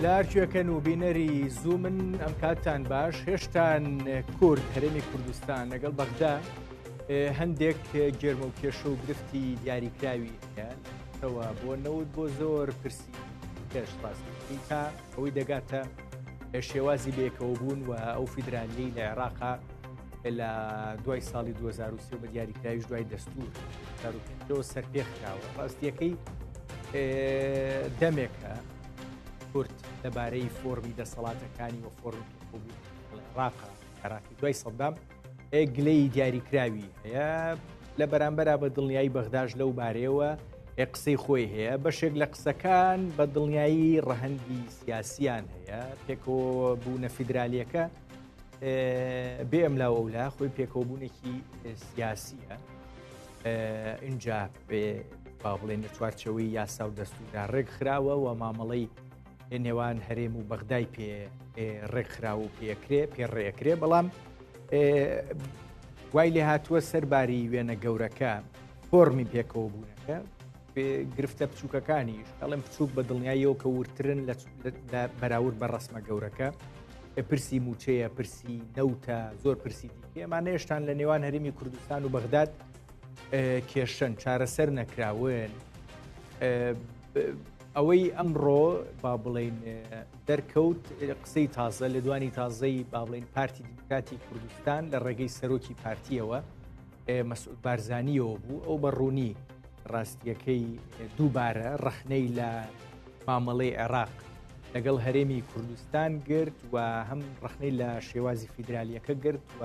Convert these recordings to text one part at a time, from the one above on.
لە هەرکوێکەن و بینەری زوومن ئەم کاتتان باش هێشتان کورد هەرێمی کوردستان لەگەڵ بەغدا هەندێک گێرمە و کێشە و گرفتی دیاریکراوی هەیە بۆ نەوت بۆ زۆر پرسی پێش ڕاستی تا ئەوەی دەگاتە شێوازی بێکەوە بوون و ئەو فیدرالیەی لە عێراقا لە دوای ساڵی 2023 بە دیاریکراویش دوای دەستور 2005 سەرپێ خراوە ڕاستیەکەی دەمێکە کورد لەبارەی فۆرمی دەسەڵاتەکانی و فۆرمی عێراقا عێراقی دوای سەدام گلەی دیاریکراوی هەیە لە بەرامبەرا بە دڵنیایی بەغداش لەو بارەیەوە قسەی خۆی هەیە بەشێک لە قسەکان بە دڵنیایی ڕەهەندی سیاسیان هەیە پێکەوە بوونە فیدرالیەکە بێ ئەم لاو ئەولا خۆی پێکەوەبوونێکی سیاسیە اینجا با بڵێن لە چوارچەوەی یاسا و دەستوردا ڕێک خراوە و مامەڵەی نێوان هەرێم و بەغدای پێ ڕێکخراو و پێکرێ پێڕێکرێ بەڵام وای لێ هاتووە سەرباری وێنە گەورەکە فۆرمی پێکەوە بوونەکە گرفتە بچووکەکانیش ئەڵێم بچووک بە دڵنیاییەوە کە ورترن لە بەراورد بە ڕسمە گەورەکە پرسی موچەیە پرسی نەوتە زۆر پرسی دیکە ئەمانە هێشتان لە نێوان هەرێمی کوردستان و بەغداد کێشەن چارەسەر نەکراون ئەوەی ئەمڕۆ با بڵین دەرکەوت قسەی تازە لە دوانی تازەی با بڵین پارتی دیموکراتی کوردستان لە ڕێگەی سەرۆکی پارتیەوە مەسعود بارزانیەوە بوو ئەو بە ڕوونی ڕاستیەکەی دووبارە ڕەخنەی لە مامەڵەی عێراق لەگەڵ هەرێمی کوردستان گرت و هەم ڕەخنەی لە شێوازی فیدرالیەکە گرت و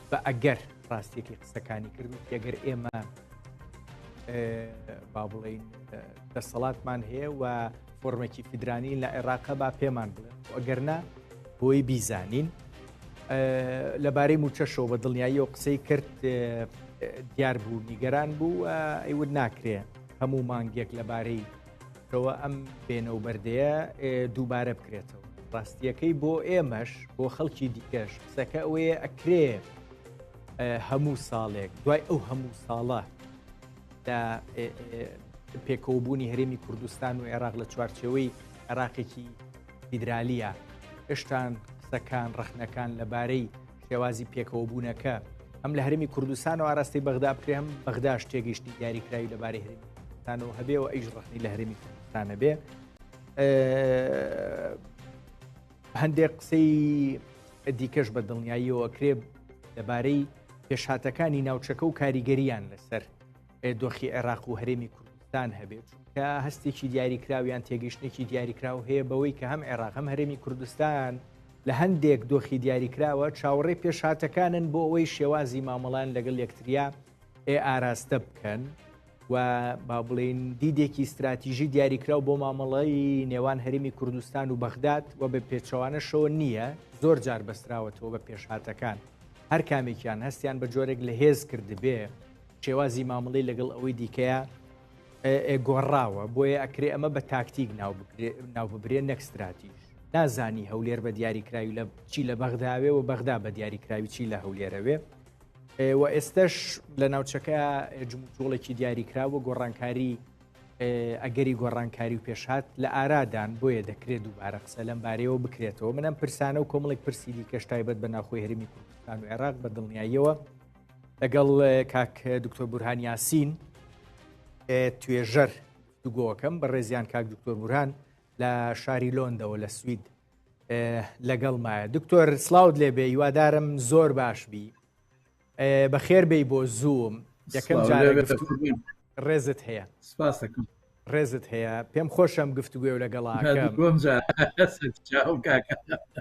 بە ئەگەر ڕاستیەکی قسەکانی کرد و ئەگەر ئێمە با بڵین دەسەڵاتمان هەیە و فۆرمێکی فیدرانی لە عێراقە با پێمان بڵێن ئەگەر نا بۆی بیزانین لەبارەی موچەشەوە بە دڵنیاییەوە قسەی کرد دیار بوو نیگەران بوو ئەیوت ناکرێ هەموو مانگێک لەبارەی ەوە ئەم بێنە و بەردەیە دووبارە بکرێتەوە ڕاستیەکەی بۆ ئێمەش بۆ خەڵکی دیکەش قسەکە ئەوەیە ئەکرێ هەموو ساڵێک دوای ئەو هەموو ساڵە لە پێکەوەبوونی هەرێمی کوردستان و عێراق لە چوارچێوەی عێراقێکی فیدرالیە هێشتان قسەکان ڕەخنەکان لەبارەی شێوازی پێکەوەبوونەکە هەم لە هەرێمی کوردستان و ئاراستەی بەغدا بکرێ هەم بەغداش تێگەیشتنی دیاریکراوی لەبارەی هەرێمی کوردستانەوە هەبێ و ئەیش ڕەخنەی لە هەرێمی کوردستان هەبێ هەندێک قسەی دیکەش بە دڵنیاییەوە کرێ لەبارەی پێشهاتەکانی ناوچەکە و کاریگەریان لەسەر دۆخی عێراق و هەرێمی کوردستان هەبێت کە هەستێکی دیاریکراو یان تێگەیشتێکی دیاریکراو هەیە بەوەی کە هەم عێراق هەم هەرێمی کوردستان لە هەندێک دۆخی دیاریکراوە چاوەڕێی پێشهاتەکانن بۆ ئەوەی شێوازی مامەڵان لەگەڵ یەکتریا ئێ ئاراستە بکەن و با بڵین دیدێکی استراتیژی دیاریکراو بۆ مامەڵەی نێوان هەرێمی کوردستان و بەغداد و بە پێچەوانەشەوە نییە زۆر جار بەستراوەتەوە بە پێشهاتەکان هەر کامێکیان هەستیان بە جۆرێک لە هێز کردبێ شێوازی مامەڵەی لەگەڵ ئەوەی دیکەیە گۆڕاوە بۆیە ئەکرێ ئەمە بە تاکتیک ناو ببرێ نەک ستراتیژ نازانی هەولێر بە دیاریکراوی لە چی لە بەغداوێ و بەغدا بە دیاریکراوی چی لە هەولێرەوێ و ئێستش لە ناوچەکە جموجۆڵێکی دیاریکراوە گۆڕانکاری ئەگەری گۆڕانکاری و پێشهات لە ئارادان بۆیە دەکرێت دووبارە قسە لەم بارەیەوە بکرێتەوە من ئەم پرسانە و کۆمەڵێک پرسی دیکەش تایبەت بە ناوخۆی هەرێمی کوردستان و عێراق بە دڵنیاییەوە لەگەڵ کاک دکتۆر بورهان یاسین توێژەر گفتوگۆکەم بە ڕێزیان کاک دکتۆر بورهان لە شاری لۆندەوە لە سوید لەگەڵ مایە دکتۆر سلااوت لێبێ هیوادارم زۆر باش بی بەخێر بێی بۆ زووم یەکەم جارە ڕێزت هەیە سپاسەکەم ڕێزت هەیە پێم خۆشم گفتوگوێ و لەگەڵاکەم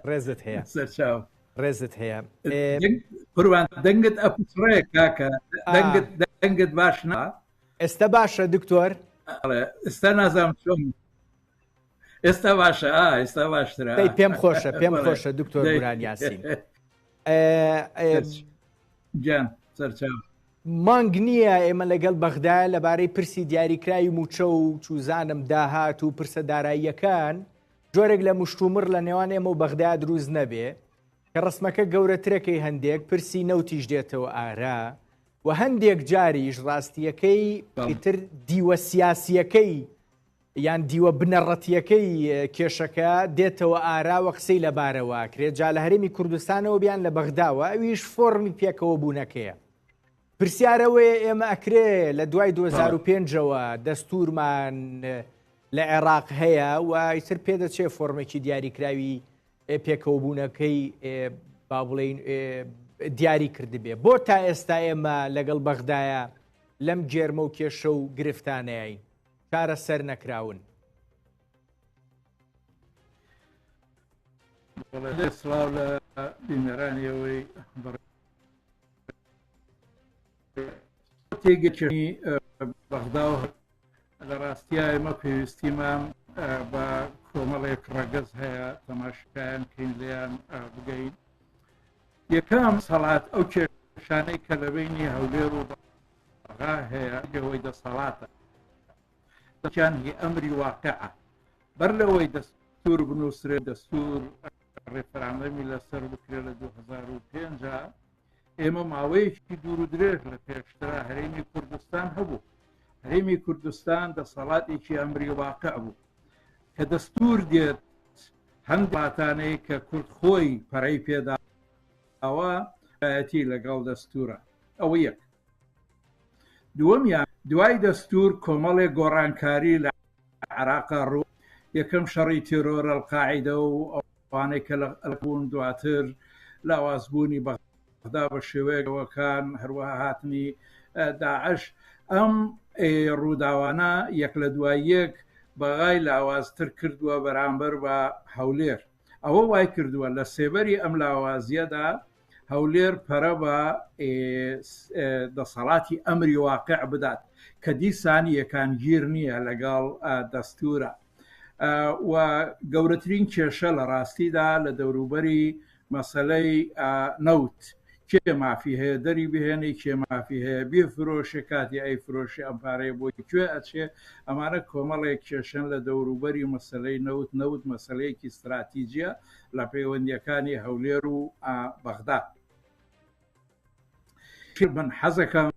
ڕێزت هەیە سەرچاو ڕێزت هەیە قوربان دەنگت ئەپچڕێ کاکە دەنگت دەنگت باش نا ئێستا باشە دکتۆر ئێستا نازانم چۆن ئێستا باشە ئێستا باشترە پێم خۆشە پێم خۆشە دکتۆر گوران یاسین گیان سەرچاو مانگ نییە ئێمە لەگەڵ بەغدایە لەبارەی پرسی دیاریکراوی مووچە و چوزانم داهات و پرسە داراییەکان جۆرێک لە مشتومڕ لە نێوان ئێمە و بەغدا دروست نەبێ کە ڕسمەکە گەورەترەکەی هەندێک پرسی نەوتیش دێتەوە ئارا و هەندێک جاریش ڕاستیەکەی ئیتر دیوە سیاسیەکەی. یان دیوە بنەڕەتییەکەی کێشەکە دێتەوە ئاراوە قسەی لەبارەوە ئەکرێت جا لە هەرێمی کوردستانەوە بیان لە بەغداوە ئەویش فۆڕمی پێکەوە بوونەکەیە. پرسیارەوەیە ئێمە ئەکرێ لە دوای 2005ەوە دەستورمان لە عێراق هەیە و ئیتر پێدەچێ فۆرمێکی دیاریکراوی پێکەوەبوونەکەی با بڵێین دیاری کردبێ بۆ تا ئێستا ئێمە لەگەڵ بەغدایە لەم گێرمە و کێشە و گرفتانەیین چارەسەر نەکراون. سڵاو لە بینەرانی ئەوەی تێگەچنی بەغدا و لە ڕاستیا ئێمە پێویستیمان بە کۆمەڵێک ڕەگەز هەیە تەماشایان کەین لێیان بگەین یەکەم سەڵات ئەو کێشانەی کە لە بینی هەولێر و بەغا هەیە لەوەی دەسەڵاتە دەچیان هی ئەمری واقعە بەر لەوەی دەستور بنووسرێ دەستور ڕێفراندەمی لەسەر بکرێت لە 2005 ئێمە ماوەیەکی دوور و درێژ لە پێشترا هەرێمی کوردستان هەبوو هەرێمی کوردستان دەسەڵاتێکی ئەمری واقع بوو کە دەستور دێت هەند وڵاتانەی کە کورد خۆی پەرەی پێداوە ئەتی لەگەڵ دەستورە ئەوە یەک دووەمیان دوای دەستور کۆمەڵێک گۆڕانکاری لە عراقا ڕوو یەکەم شەڕی تێرۆر ئەلقاعیدە و ئەوانەی کە لە بوون دواتر لاوازبوونی بەغدا بە شێوەیەکەوەکان هەروەها هاتنی داعش ئەم ڕووداوانە یەک لە دوای یەک بەغای لاوازتر کردووە بەرامبەر بە هەولێر ئەوە وای کردووە لە سێبەری ئەم لاوازیەدا هەولێر پەرە بە دەسەڵاتی ئەمری واقع بدات کە دیسان یەکانگیر نییە لەگەڵ دەستورە و گەورەترین کێشە لە ڕاستیدا لە دەوروبەری مەسەلەی نەوت کێ مافی هەیە دەری بهێنی کێ مافی هەیە بیفرۆشێ کاتی ئەی فرۆشێ ئەم پارەیە بۆ کوێ ئەچێ ئەمانە کۆمەڵێک کێشەن لە دەوروبەری مەسەلەی نەوت نەوت مەسەلەیەکی ستراتیجیە لە پەیوەندیەکانی هەولێر و بەغدا. من حەزەکەم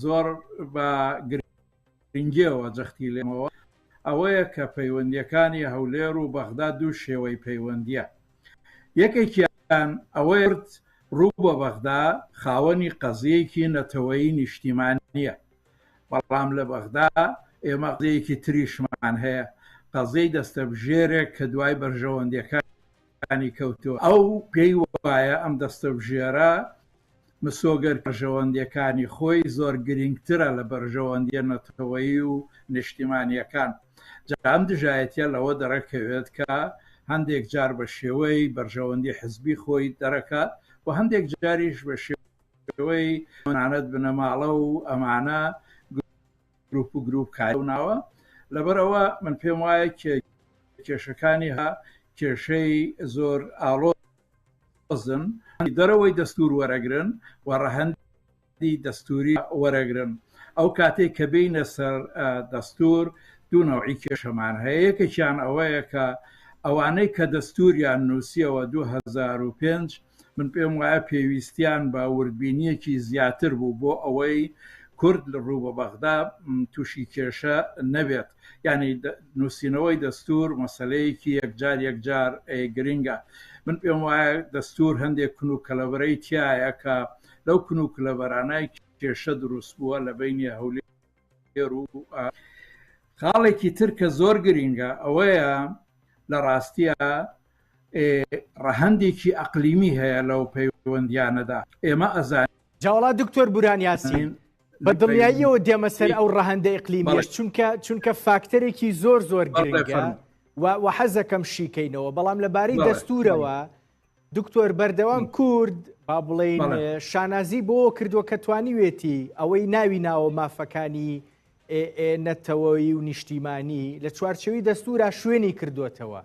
زۆر بە گرنگیەوە جەختی لێمەوە ئەوەیە کە پەیوەندیەکانی هەولێر و بەغدا دوو شێوەی پەیوەندیە یەکێکیان ئەوەیە کورد ڕوو بە بەغدا خاوەنی قەزیەیەکی نەتەوەیی نیشتیمانیە بەڵام لە بەغدا ئێمە قەزیەیەکی تریشمان هەیە قەزیەی دەستەبژێرێک کە دوای بەرژەوەندیەکانی کەوتووە ئەو پێی وایە ئەم دەستەبژێرە مسۆگەر بەرژەوەندیەکانی خۆی زۆر گرینگترە لە بەرژەوەندیە نەتەوەیی و نیشتیمانیەکان. جا ئەم دژایەتیە لەوە دەرەکەوێت کە هەندێک جار بە شێوەی بەرژەوەندی حزبی خۆی دەرەکات و هەندێک جاریش بە شێوەی تەنانەت بنەماڵە و ئەمانە گروپ و گروپ کاری ناوە. لەبەرئەوە من پێم وایە کێشەکانی کێشەی زۆر ئاڵۆز زن دەرەوەی دەستور وەرەگرن و ڕەهەندی دەستوری وەرەگرن. ئەو کاتەی کە بێینە سەر دەستور دوو نەوعی کێشەمان هەیە یەکێکیان ئەوەیە کە ئەوانەی کە دەستوریان نووسیەوە 2005 من پێم وایە پێویستیان بە وردبینیەکی زیاتر بوو بۆ ئەوەی کورد لە ڕوو بە بەغدا تووشی کێشە نەبێت. یانی نووسینەوەی دەستوور مەسەلەیەکی یەکجار یەکجار گرنگە. من پێم وایە دەستوور هەندێک کون و کەلەبەرەی تیایە کە لەو کون و کلەبەرانە کێشە دروست بووە لە بەینی هەولێر و خاڵێکی تر کە زۆر گرینگە ئەوەیە لە ڕاستیە ڕەهەندێکی ئەقلیمی هەیە لەو پەیوەندیانەدا ئێمە ئەزانین جاوەڵا دکتۆر بوران یاسین بە دڵنیاییەوە دێمە سەر ئەو ڕەهەندە ئیقلیمیەش چونکە چونکە فاکتەرێکی زۆر زۆر گرنگە و حەزەکەم شیکەینەوە بەڵام لەبارەی دەستورەوە دکتۆر بەردەوام کورد با بڵێین شانازی بۆ کردووە کە توانیوێتی ئەوەی ناوی ناوە مافەکانی نەتەوەیی و نیشتیمانی لە چوارچەوی دەستورا شوێنی کردوتەوە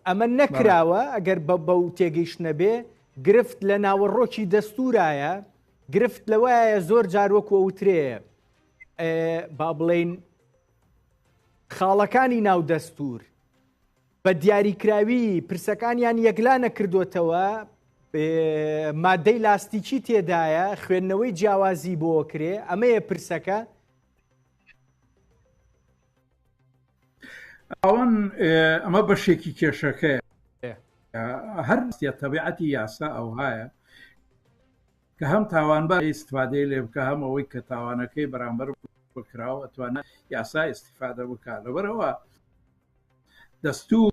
ئەمە نەکراوە ئەگەر بەو تێگەیشتنە بێ گرفت لە ناوەڕۆکی دەستورایە گرفت لەوایە زۆر جار وەکو ئەوترێ با بڵین خاڵەکانی ناو دەستور بە دیاریکراوی پرسەکانیان یەکلا نەکردوتەوە مادەی لاستیکی تێدایە خوێندنەوەی جیاوازی بۆ کرێ ئەمەیە پرسەکە. ئەوەن ئەمە بەشێکی کێشەکەیە هەر تەبیعەتی یاسا ئەوهایە کە هەم تاوانبار ئیستفادەی لێ بکە هەم ئەوەی کە تاوانەکەی بەرامبەر بکراوە ئەتوانێت یاسا ئیستفادە بکات لەبەرەوە دەستور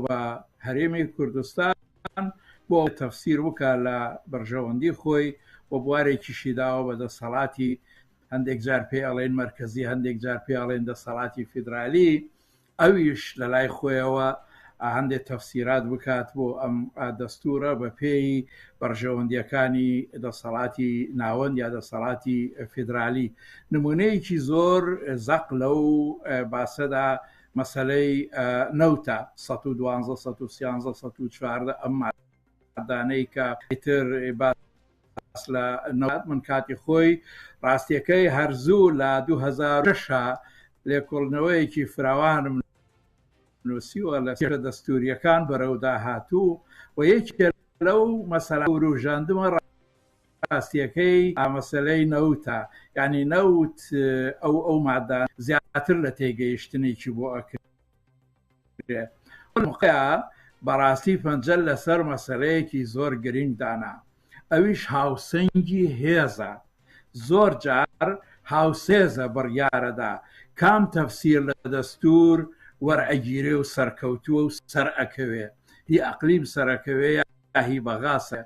بە هەرێمی کوردستان بۆ تەفسیر بکە لە بەرژەوەندی خۆی و بوارێکیشی داوە بە دەسەڵاتی هەندێک جار پێ ئەڵێن مەرکەزی هەندێک جار پێ ئەڵێن دەسەڵاتی فیدرالی ئەویش لە لای خۆیەوە هەندێک تەفسیرات بکات بۆ ئەم دەستوورە بە پێی بەرژەوەندییەکانی دەسەڵاتی ناوەند یا دەسەڵاتی فیدرالی. نموونەیەکی زۆر زەق لەو باسەدا مەسەلەی نەوتە، 112، 113، 114 ئەم مادانەی کە ئیتر باس لە نەوت من کاتی خۆی ڕاستیەکەی هەر زوو لە 2006 لێکۆڵنەوەیەکی فراوانم نووسیوە لە کێشە دەستوریەکان بەرەو داهاتوو و یەکێ لەو مەسەلە وروژاندمە ڕاستیەکەی مەسەلەی نەوتە یعنی نەوت ئەو ئەو مادە زیاتر لە تێگەیشتنێکی بۆ ئەکرێ بەڕاستی پەنجە لەسەر مەسەلەیەکی زۆر گرنگ دانا ئەویش هاوسەنگی هێزە زۆر جار هاوسێزە بڕیارەدا کام تەفسیر لە دەستور وەرئەگیرێ و سەرکەوتووە و سەرئەکەوێ هی ئەقلیم سەرەکەوێ یا هی بەغاسە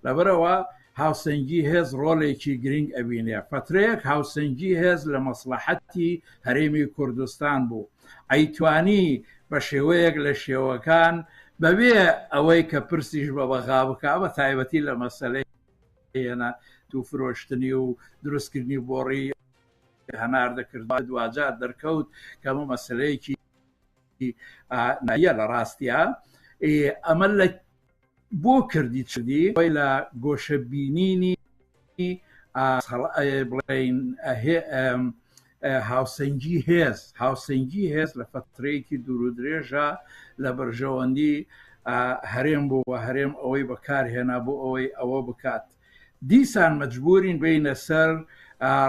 لەبەرئەوە هاوسەنگی هێز ڕۆلێکی گرنگ ئەبینێ فەترەیەک هاوسەنگی هێز لە مەسڵەحەتی هەرێمی کوردستان بوو ئەیتوانی بە شێوەیەک لە شێوەکان بەبێ ئەوەی کە پرسیش بە بەغا بکا بە تایبەتی لە مەسەلەی نەوت و فرۆشتنی و دروستکردنی بۆڕی هەناردەکرد دواجار دەرکەوت کە ئەمە مەسەلەیەکی نایە لە ڕاستیا ئەمە لە بۆ کردی چدی خۆی لە گۆشە بینینی بڵین هاوسەنگی هێز هاوسەنگی هێز لە فەترەیەکی دوور و درێژە لە بەرژەوەندی هەرێم بوو و هەرێم ئەوەی بەکارهێنا بۆ ئەوەی ئەوە بکات دیسان مەجبورین بینە سەر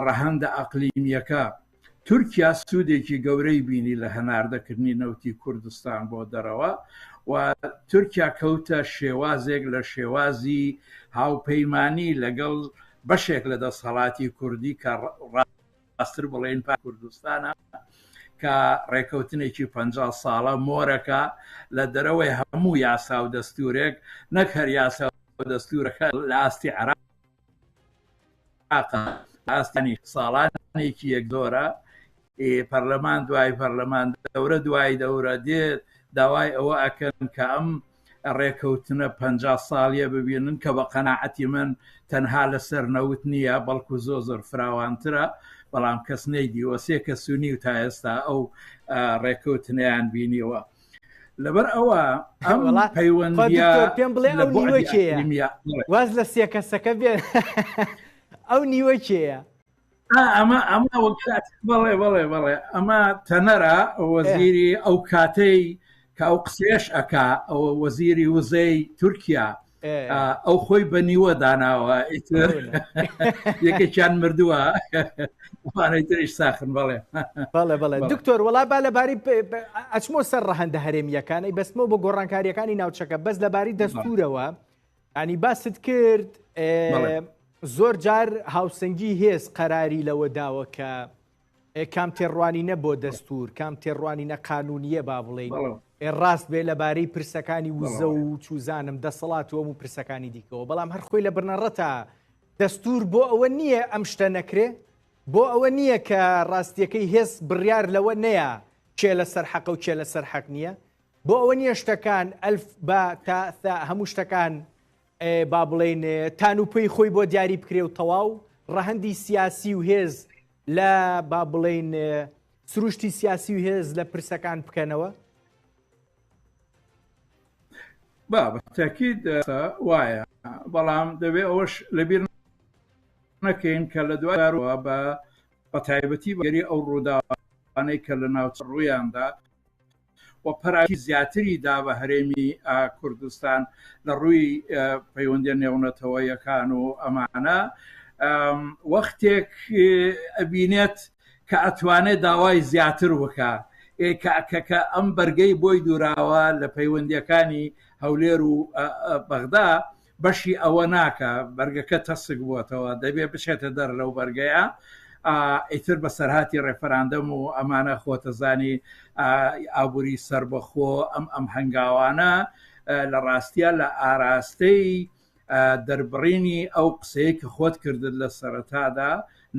ڕەهەندە ئەقلیمیەکە تورکیا سوودێکی گەورەی بینی لە هەناردەکردنی نەوتی کوردستان بۆ دەرەوە و تورکیا کەوتە شێوازێک لە شێوازی هاوپەیمانی لەگەڵ بەشێک لە دەسەڵاتی کوردی کە ڕاستتر بڵێین پارتی کوردستانە کە ڕێکەوتنێکی 50 ساڵە مۆرەکە لە دەرەوەی هەموو یاسا و دەستورێک نەک هەر یاسا و دەستورەکە لە ئاستی عێراق ئاستانی ساڵانێکی یەک زۆرە پەرلەمان دوای پەرلەمان دەورە دوای دەورە دێت داوای ئەوە ئەکەن کە ئەم ڕێکەوتنە پ ساڵیە ببینن کە بە قەنەعەتی من تەنها لەسەر نەوت نییە بەڵکو زۆ زۆر فراوانترە بەڵام کەس نەیدیوە سێ کەس و نیو تا ئێستا ئەو ڕێکەوتنیان بینیوە لەبەر ئەوە ئەم پەیوەندیە پێم بڵێ ئەو نیوە کێیە واز لە سێ کەسەکە بێ ئەو نیوە کێیە ئەمە ئەمە بەڵێ بەڵێ بەڵێ ئەمە تەنەرە وەزیری ئەو کاتەی کە ئەو قسێش ئەکا ئەوە وەزیری وزەی تورکیا ئەو خۆی بە نیوە داناوە ئیتر یەکێکیان مردووە ئەوانەی تریش ساخن بەڵێ بەڵێ بەڵێ دکتۆر وەڵا با لەباری ئەچمۆ سەر ڕەهەندە هەرێمیەکانەی بەستمەوە بۆ گۆڕانکاریەکانی ناوچەکە بەس لەباری دەستورەوە ینی باست کرد زۆر جار هاوسەنگی هێز قەراری لەوە داوە کە کام تێڕوانینە بۆ دەستوور، کام تێڕوانینە قانوونییە با بڵێین ڕاست بێ لەبارەی پرسەکانی وزە و چوزانم دەسەڵات و هەموو پرسەکانی دیکەوە، بەڵام هەر خۆی لە بنەڕەتا دەستوور بۆ ئەوە نییە ئەم شتە نەکرێ، بۆ ئەوە نییە کە ڕاستییەکەی هێز بڕیار لەوە نەیا کێ لەسەر حەقە و کێ لەسەر حەق نییە، بۆ ئەوە نییە شتەکان ئەلف با تا ثا هەموو شتەکان با بڵێین تان و پێی خۆی بۆ دیاری بکرێ و تەواو، ڕەهەندی سیاسی و هێز لە با بڵێین سروشتی سیاسی و هێز لە پرسەکان بکەنەوە؟ با بە تاکید وایە بەڵام دەبێ ئەوەش لەبیر نەکەین کە لە دوای بە بە تایبەتی بەگەری ئەو ڕووداوانەی کە لە ناوچە ڕوویاندا و پەرای زیاتری دا بە هەرێمی کوردستان لە ڕووی پەیوەندیە نێونەتەوەیەکان و ئەمانە وەختێک ئەبینێت کە ئەتوانێت داوای زیاتر بکە. کە ئەم بەرگەی بۆی دووراوە لە پەیوەندیەکانی هەولێر و بەغدا بەشی ئەوە ناکا بەرگەکە تەسک بووەتەوە دەبێ بچێتە دەر لەو بەرگەیە ئیتر بەسەرهاتی ڕێفراندەم و ئەمانە خۆتەزانی ئابووری سربەخۆ ئەم ئەم هەنگاوانە لە ڕاستە لە ئاراستەی دەربڕینی ئەو قسەیە کە خۆت کردت لە سەرەتادا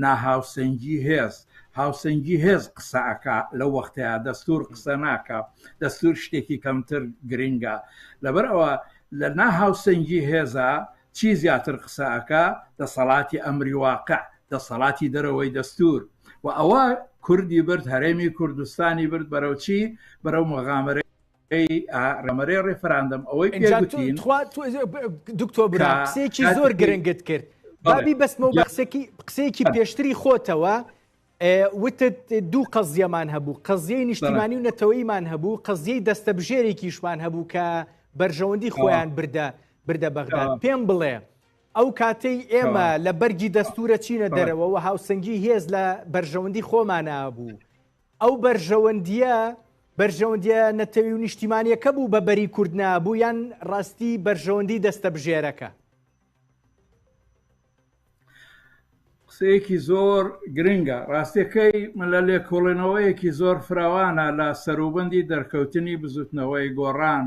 ناهاوسەنگی هێز هاوسەنگی هێز قسە ئەکا لەو وەختەیا دەستور قسە ناکا دەستور شتێکی کەمتر گرنگە لەبەر ئەوە لە ناهاوسەنگی هێزا چی زیاتر قسە ئەکا دەسەڵاتی ئەمری واقع دەسەڵاتی دەرەوەی دەستور و ئەوە کوردی برد هەرێمی کوردستانی برد بەرەو چی بەرەو مغامرەی ڕەمەرەی ڕێفراندەم ئەوەی پێ گوتین دکتۆر برا قسەیەکی زۆر گرنگت کرد بابی بەستمەوە بە قسەکی قسەیەکی پێشتری خۆتەوە وتت دوو قەزیەمان هەبوو قەزیەی نیشتیمانی و نەتەوەیمان هەبوو قەزیەی دەستەبژێرێکیشمان هەبوو کە بەرژەوەندی خۆیان بردە بردە بەغداد پێم بڵێ ئەو کاتەی ئێمە لە بەرگی دەستورە چینە دەرەوە و هاوسەنگی هێز لە بەرژەوەندی خۆمانە بوو ئەو بەرژەوەندییە، بەرژەوەندییە نەتەوی و نیشتیمانییەکە بوو بە بەری کورد نابوو یان ڕاستی بەرژەوەندی دەستەبژێرەکە؟ قسەیەکی زۆر گرنگە. ڕاستیەکەی من لە لێکۆڵێنەوەیەکی زۆر فراوانە لە سەروبەندی دەرکەوتنی بزوتنەوەی گۆڕان،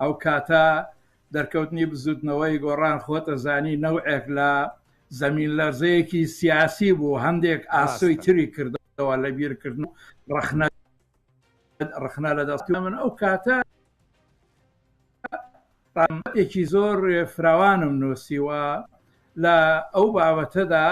ئەو کاتە دەرکەوتنی بزوتنەوەی گۆڕان خۆت ئەزانی نەوعێک لە زەمین لەرزەیەکی سیاسی بوو هەندێک ئاسۆی تری کردەوە لە بیرکردن و ڕەخنە ڕەخنە لە دەست من ئەو کاتە ڕامێکی زۆر فراوانم نووسیوە لە ئەو بابەتەدا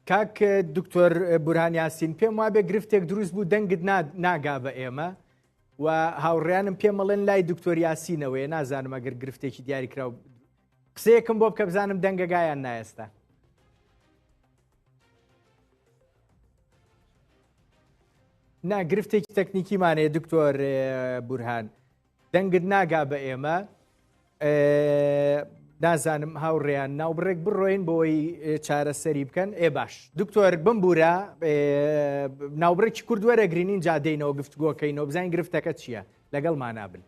کاک دکتۆر بورهان یاسین پێم وابێ گرفتێک دروست بوو دەنگت ناگا بە ئێمە و هاوڕیانم پێمەڵێن لای دکتۆر یاسینەوەیە نازانم ئەگەر گرفتێکی دیاریکراو قسەیەکم بۆ بکە بزانم دەنگەگایان نایستا نا گرفتێکی تەکنیکیمانەیە دکتۆر بورهان دەنگت ناگا بە ئێمە نازانم هاوڕێیان ناوبڕێک بڕۆین بۆی چارەسەری بکەن ئێ باش دکتۆر بمبورە ناوبڕێکی کورد وەرەگرینین جادەینەوە گفتگۆکەینەوە بزانین گرفتەکە چییە لەگەڵ مانابن.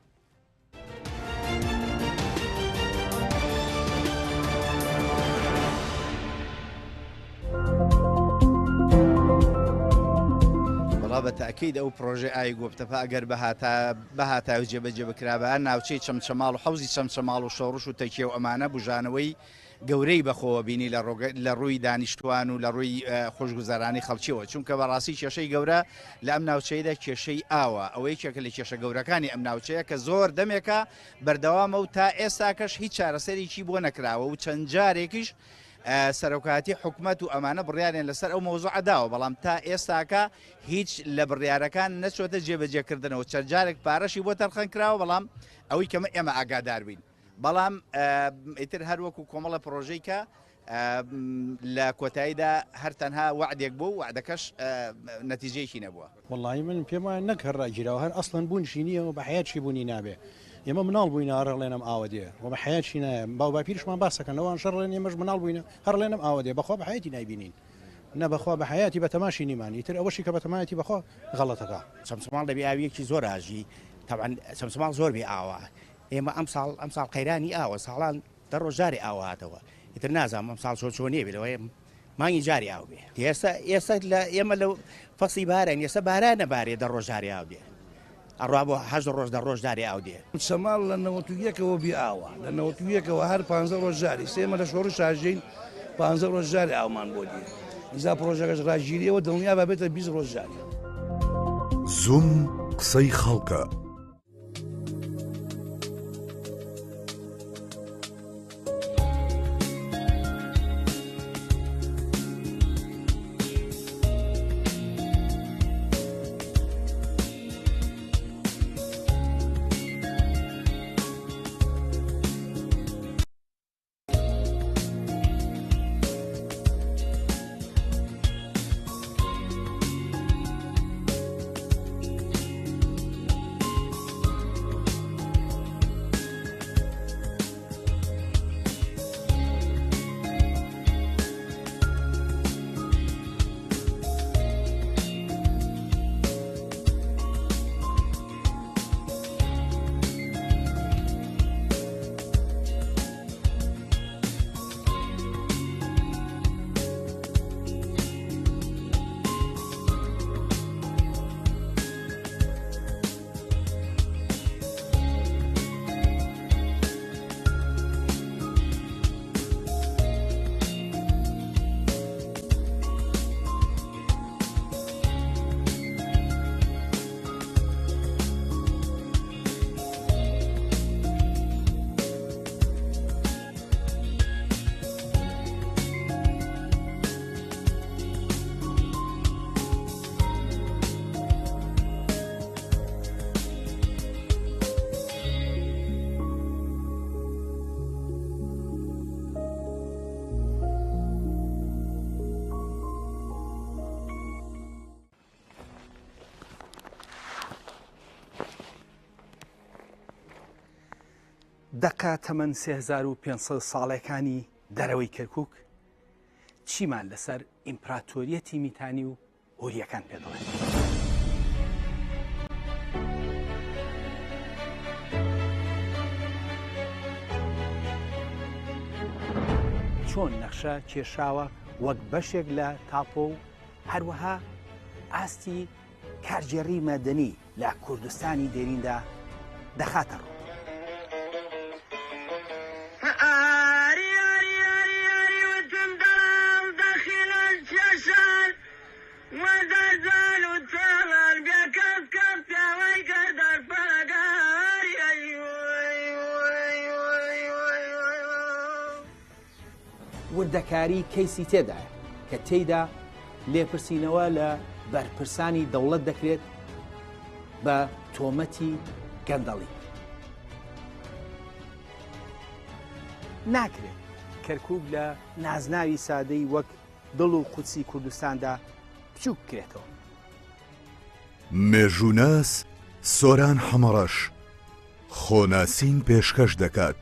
وەڵا بە تەئکید ئەو پڕۆژەی ئاوی گۆپتەپە ئەگەر بهاتایە و جێبەجێ بکرابایە ناوچەی چەمچەماڵ و حەوزی چەمچەماڵ و شۆڕش و تەکیە و ئەمانە بوژانەوەی گەورەی بەخۆوە بینی لە ڕووی دانیشتوان و لە ڕووی خۆشگوزەرانی خەڵکیەوە چونکە بەڕاستی کێشەی گەورە لە ئەم ناوچەیەدا کێشەی ئاوە ئەوە یەکێکە لە کێشە گەورەکانی ئەم ناوچەیە کە زۆر دەمێکە بەردەوامە و تا ئێستاکەش هیچ چارەسەرێکی بۆ نەکراوە و چەند جارێکیش سەرۆکایەتی حکومەت و ئەمانە بڕیاریان لەسەر ئەو مەوزوعە داوە بەڵام تا ئێستاکە هیچ لە بڕیارەکان نەچۆتە جێبەجێکردنەوە چەند جارێک پارەشی بۆ تەرخان کراوە بەڵام ئەوەی کەمە ئێمە ئاگادار بین بەڵام ئیتر هەر وەکو کۆمەڵە پرۆژەی کە لە کۆتاییدا هەر تەنها وەعدێک بوو وەعدەکەش نەتیجەیەکی نەبووە. وەڵایی من پێم وایە نەک هەر ڕاگیراوە هەر ئەسڵەن بوونیشی نییە و بە حەیاتشی بوونی نابێ ئێمە مناڵ بووینە هەر ئەڵێن ئەم ئاوە دێ و بە حەیاتشی نایە باو باپیرشمان باسەکەن ئەوان شەڕ ڵێن ئێمەش مناڵ بووینە هەر ڵێن ئەم ئاوە دێ بەخوا بە حەیاتی نایبینین نە بەخوا بە حەیاتی بە تەماشی نیمان ئیتر ئەوەشی کە بەتەمایەتی بەخوا غەڵەتەکا. چەمچەماڵ دەبێ ئاویەکی زۆر ئاژی تەبعەن چەمچەماڵ زۆر بێ ئاوە ئێمە ئەمساڵ ئەمساڵ قەیرانی ئاوە ساڵان دە ڕۆژ جارێ ئاو هاتەوە ئیتر نازانم ئەمساڵ چۆن چۆنیە بێ لەوەیە مانگی جارێ ئاو بێ ئێستا ئێستا لە ئێمە لە فەسی باران ئێستا بارانە بارێ دە ڕۆژ جارێ ئاو دێ ئەڕوا بۆ هەشت ڕۆژ دە ڕۆژ جارێ ئاو دێ. شەماڵ لە نەوەت و یەکەوە بی ئاوە لە نەوەت و یەکەوە هەر پانزە ڕۆژ جارێ ئێستا ئێمە لە شۆڕش ئاژین پانزە ڕۆژ جارێ ئاومان بۆ دێ ئینجا پڕۆژەکەش ڕاگیریەوە دڵنیا بە بێتە 20 ڕۆژ جارێ. زووم قسەی خەڵکە. دەقە تەمەن 3500 ساڵەکانی دەرەوەی کەرکک چیمان لەسەر ئیمپراتۆریەتی میتانی و هوریەکان پێ دەڵێن. چۆن نەخشە کێشاوە وەک بەشێک لە تاپۆ و هەروەها ئاستی کارگێڕی مەدەنی لە کوردستانی دێریندا دەخاتە ڕوو. وردەکاری کەیسی تێدایە کە تێیدا لێپرسینەوە لە بەرپرسانی دەوڵەت دەکرێت بە تۆمەتی گەندەڵی. ناکرێت کەرکوک لە نازناوی سادەی وەک دڵ و قودسی کوردستاندا بچووک بکرێتەوە. مێژووناس سۆران حەمەڕەش خۆناسین پێشکەش دەکات.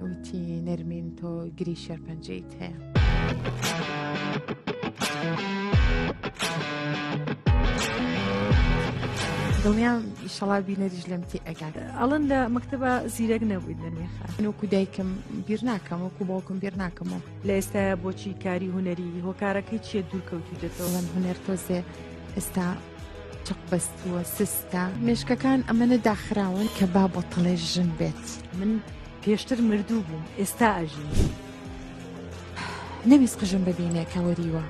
وتی نەرمین تۆ گری شێرپەنجەیت هەیە. دڵنیام ئیشەڵا بینەریش لەم تی ئەگات. ئەڵێن لە مەکتەبا زیرەک نەبوویت نەرمین خان. من وەکو دایکم بیر ناکەم وەکو باوکم بیر ناکەمەوە. لە ئێستایا بۆچی کاری هونەری هۆکارەکەی چیە دوور کەوتویتەتەوە؟ بەڵام هونەر تۆزێ ئێستا چەق بەستووە سستە مێشکەکان ئەمەنە داخراون کە با بۆتەڵێ ژن بێت. من پێشتر مردوو بووم ئێستا ئەژیم. نەویست قژم ببینێ کە وەریوە.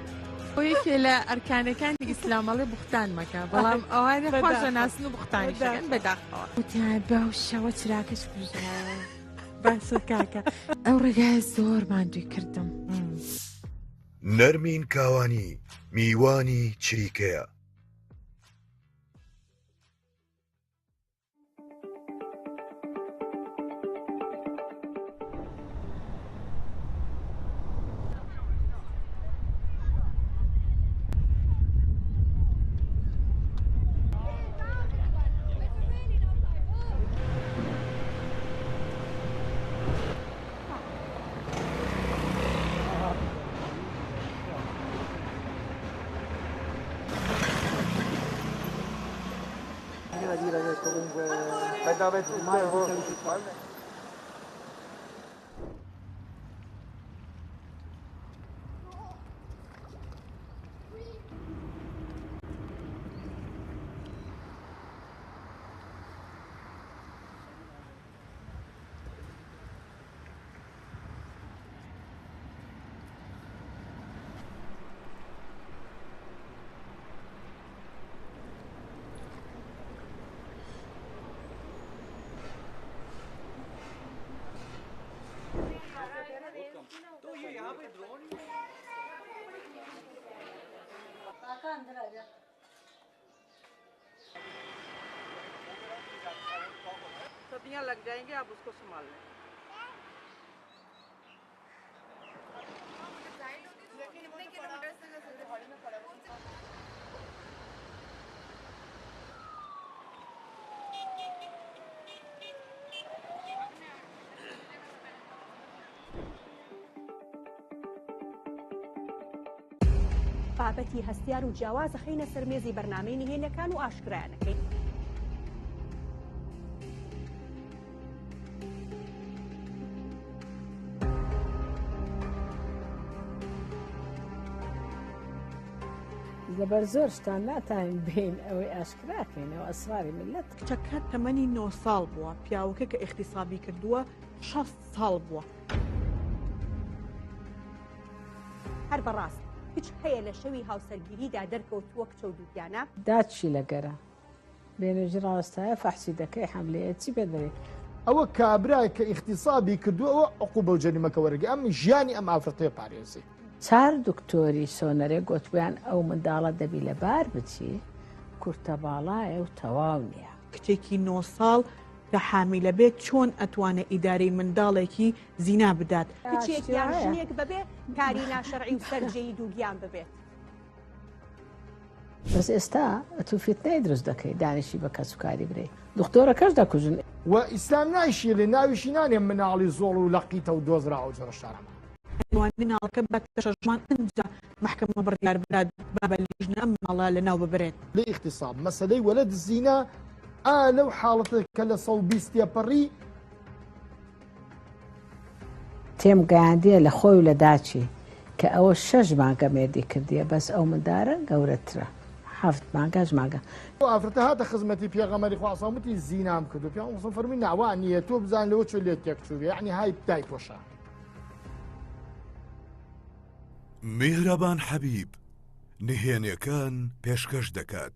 خۆ یەکێ لە ئەرکانەکانی ئیسلام ئەڵێ بوختان مەکە بەڵام ئەوانە خوا ژەناسن و بوختانیش ئەکەن بەداخەوە. وتیان بەو شەوە چراکەش کوژرایەوە. باشە کاکە ئەو ڕێگایە زۆر ماندووی کردم. نەرمین کاوانی میوانی چریکەیە. بابەتی هەستیار و جیاواز ئەخەینە سەر مێزی بەرنامەی نهێنیەکان و ئاشکرایان ئەکەین. لەبەر زۆر شتان ناتانین بێین ئەوەی ئاشکراکەین ئەوە ئەسراری ملەت. کچەکە تەمەنی نۆ ساڵ بووە، پیاوەکە کە ئیغتیسابی کردووە 60 ساڵ بووە. هەر بەڕاست کچ هەیە لە شەوی هاوسەرگیریدا دەرکەوتووە کچە و دووگیانە؟ دادشی لەگەرە بێنێژی ڕاوەستایە فەحسی دەکەی حەملەیە چی پێ دەرێ. ئەوە کابرای کە ئیغتیسابی کردووە ئەوە عقوبە و جەریمەکە وەرگێ ئەم ژیانی ئەم ئافرەتەیە پارێزێ. چار دکتۆری سۆنەرێ گۆتبویان ئەو منداڵە دەبی لە بار بچی کورتە باڵایە و تەواو نیە. کچێکی نۆ ساڵ کە حامیلە بێت چۆن ئەتوانێ ئیدارەی منداڵێکی زینا بدات؟ کچێک یان ژنێک بەبێ کاری ناشەرعی و سەرجێیی دووگیان ببێت. بەس ئێستا ئەتوو فیتنەی دروست دەکەی دانیشی بە کەسوکاری برێی دختۆرەکەش دەکوژن. وە ئیسلام نایشیڵێ ناویشی نانێ مناڵی زۆڵ و لەقیتە و دۆزراوە و جۆرە شتانە. ئەتوانێ مناڵەکە بباتە شەشمان ئنجا مەحکەمە بڕیار بدات با بە لیژنە ئەم مناڵە لەناو ببرێت. لە ئیغتیساب مەسەلەی وەلەد زینا ئا لەو حاڵەتە کە لە 120 تێپەڕی. تێم گەیاندیە لە خۆی و لە داچی کە ئەوە شەش مانگە مێردی کردیە بەس ئەو مندارە گەورەترە حەفت مانگە هەشت مانگە. ئەو ئافرەتە هاتە خزمەتی پێغەمبەری خوا صلی وتی زینام کردوە پێغەمبەر صلی فەرمووی نا وا نیە تۆ بزان لەوە چۆ لێت تێک چووبێ یەعنی های دایپۆشە. میهرەبان حەبیب نهێنێکان پێشکەش دەکات.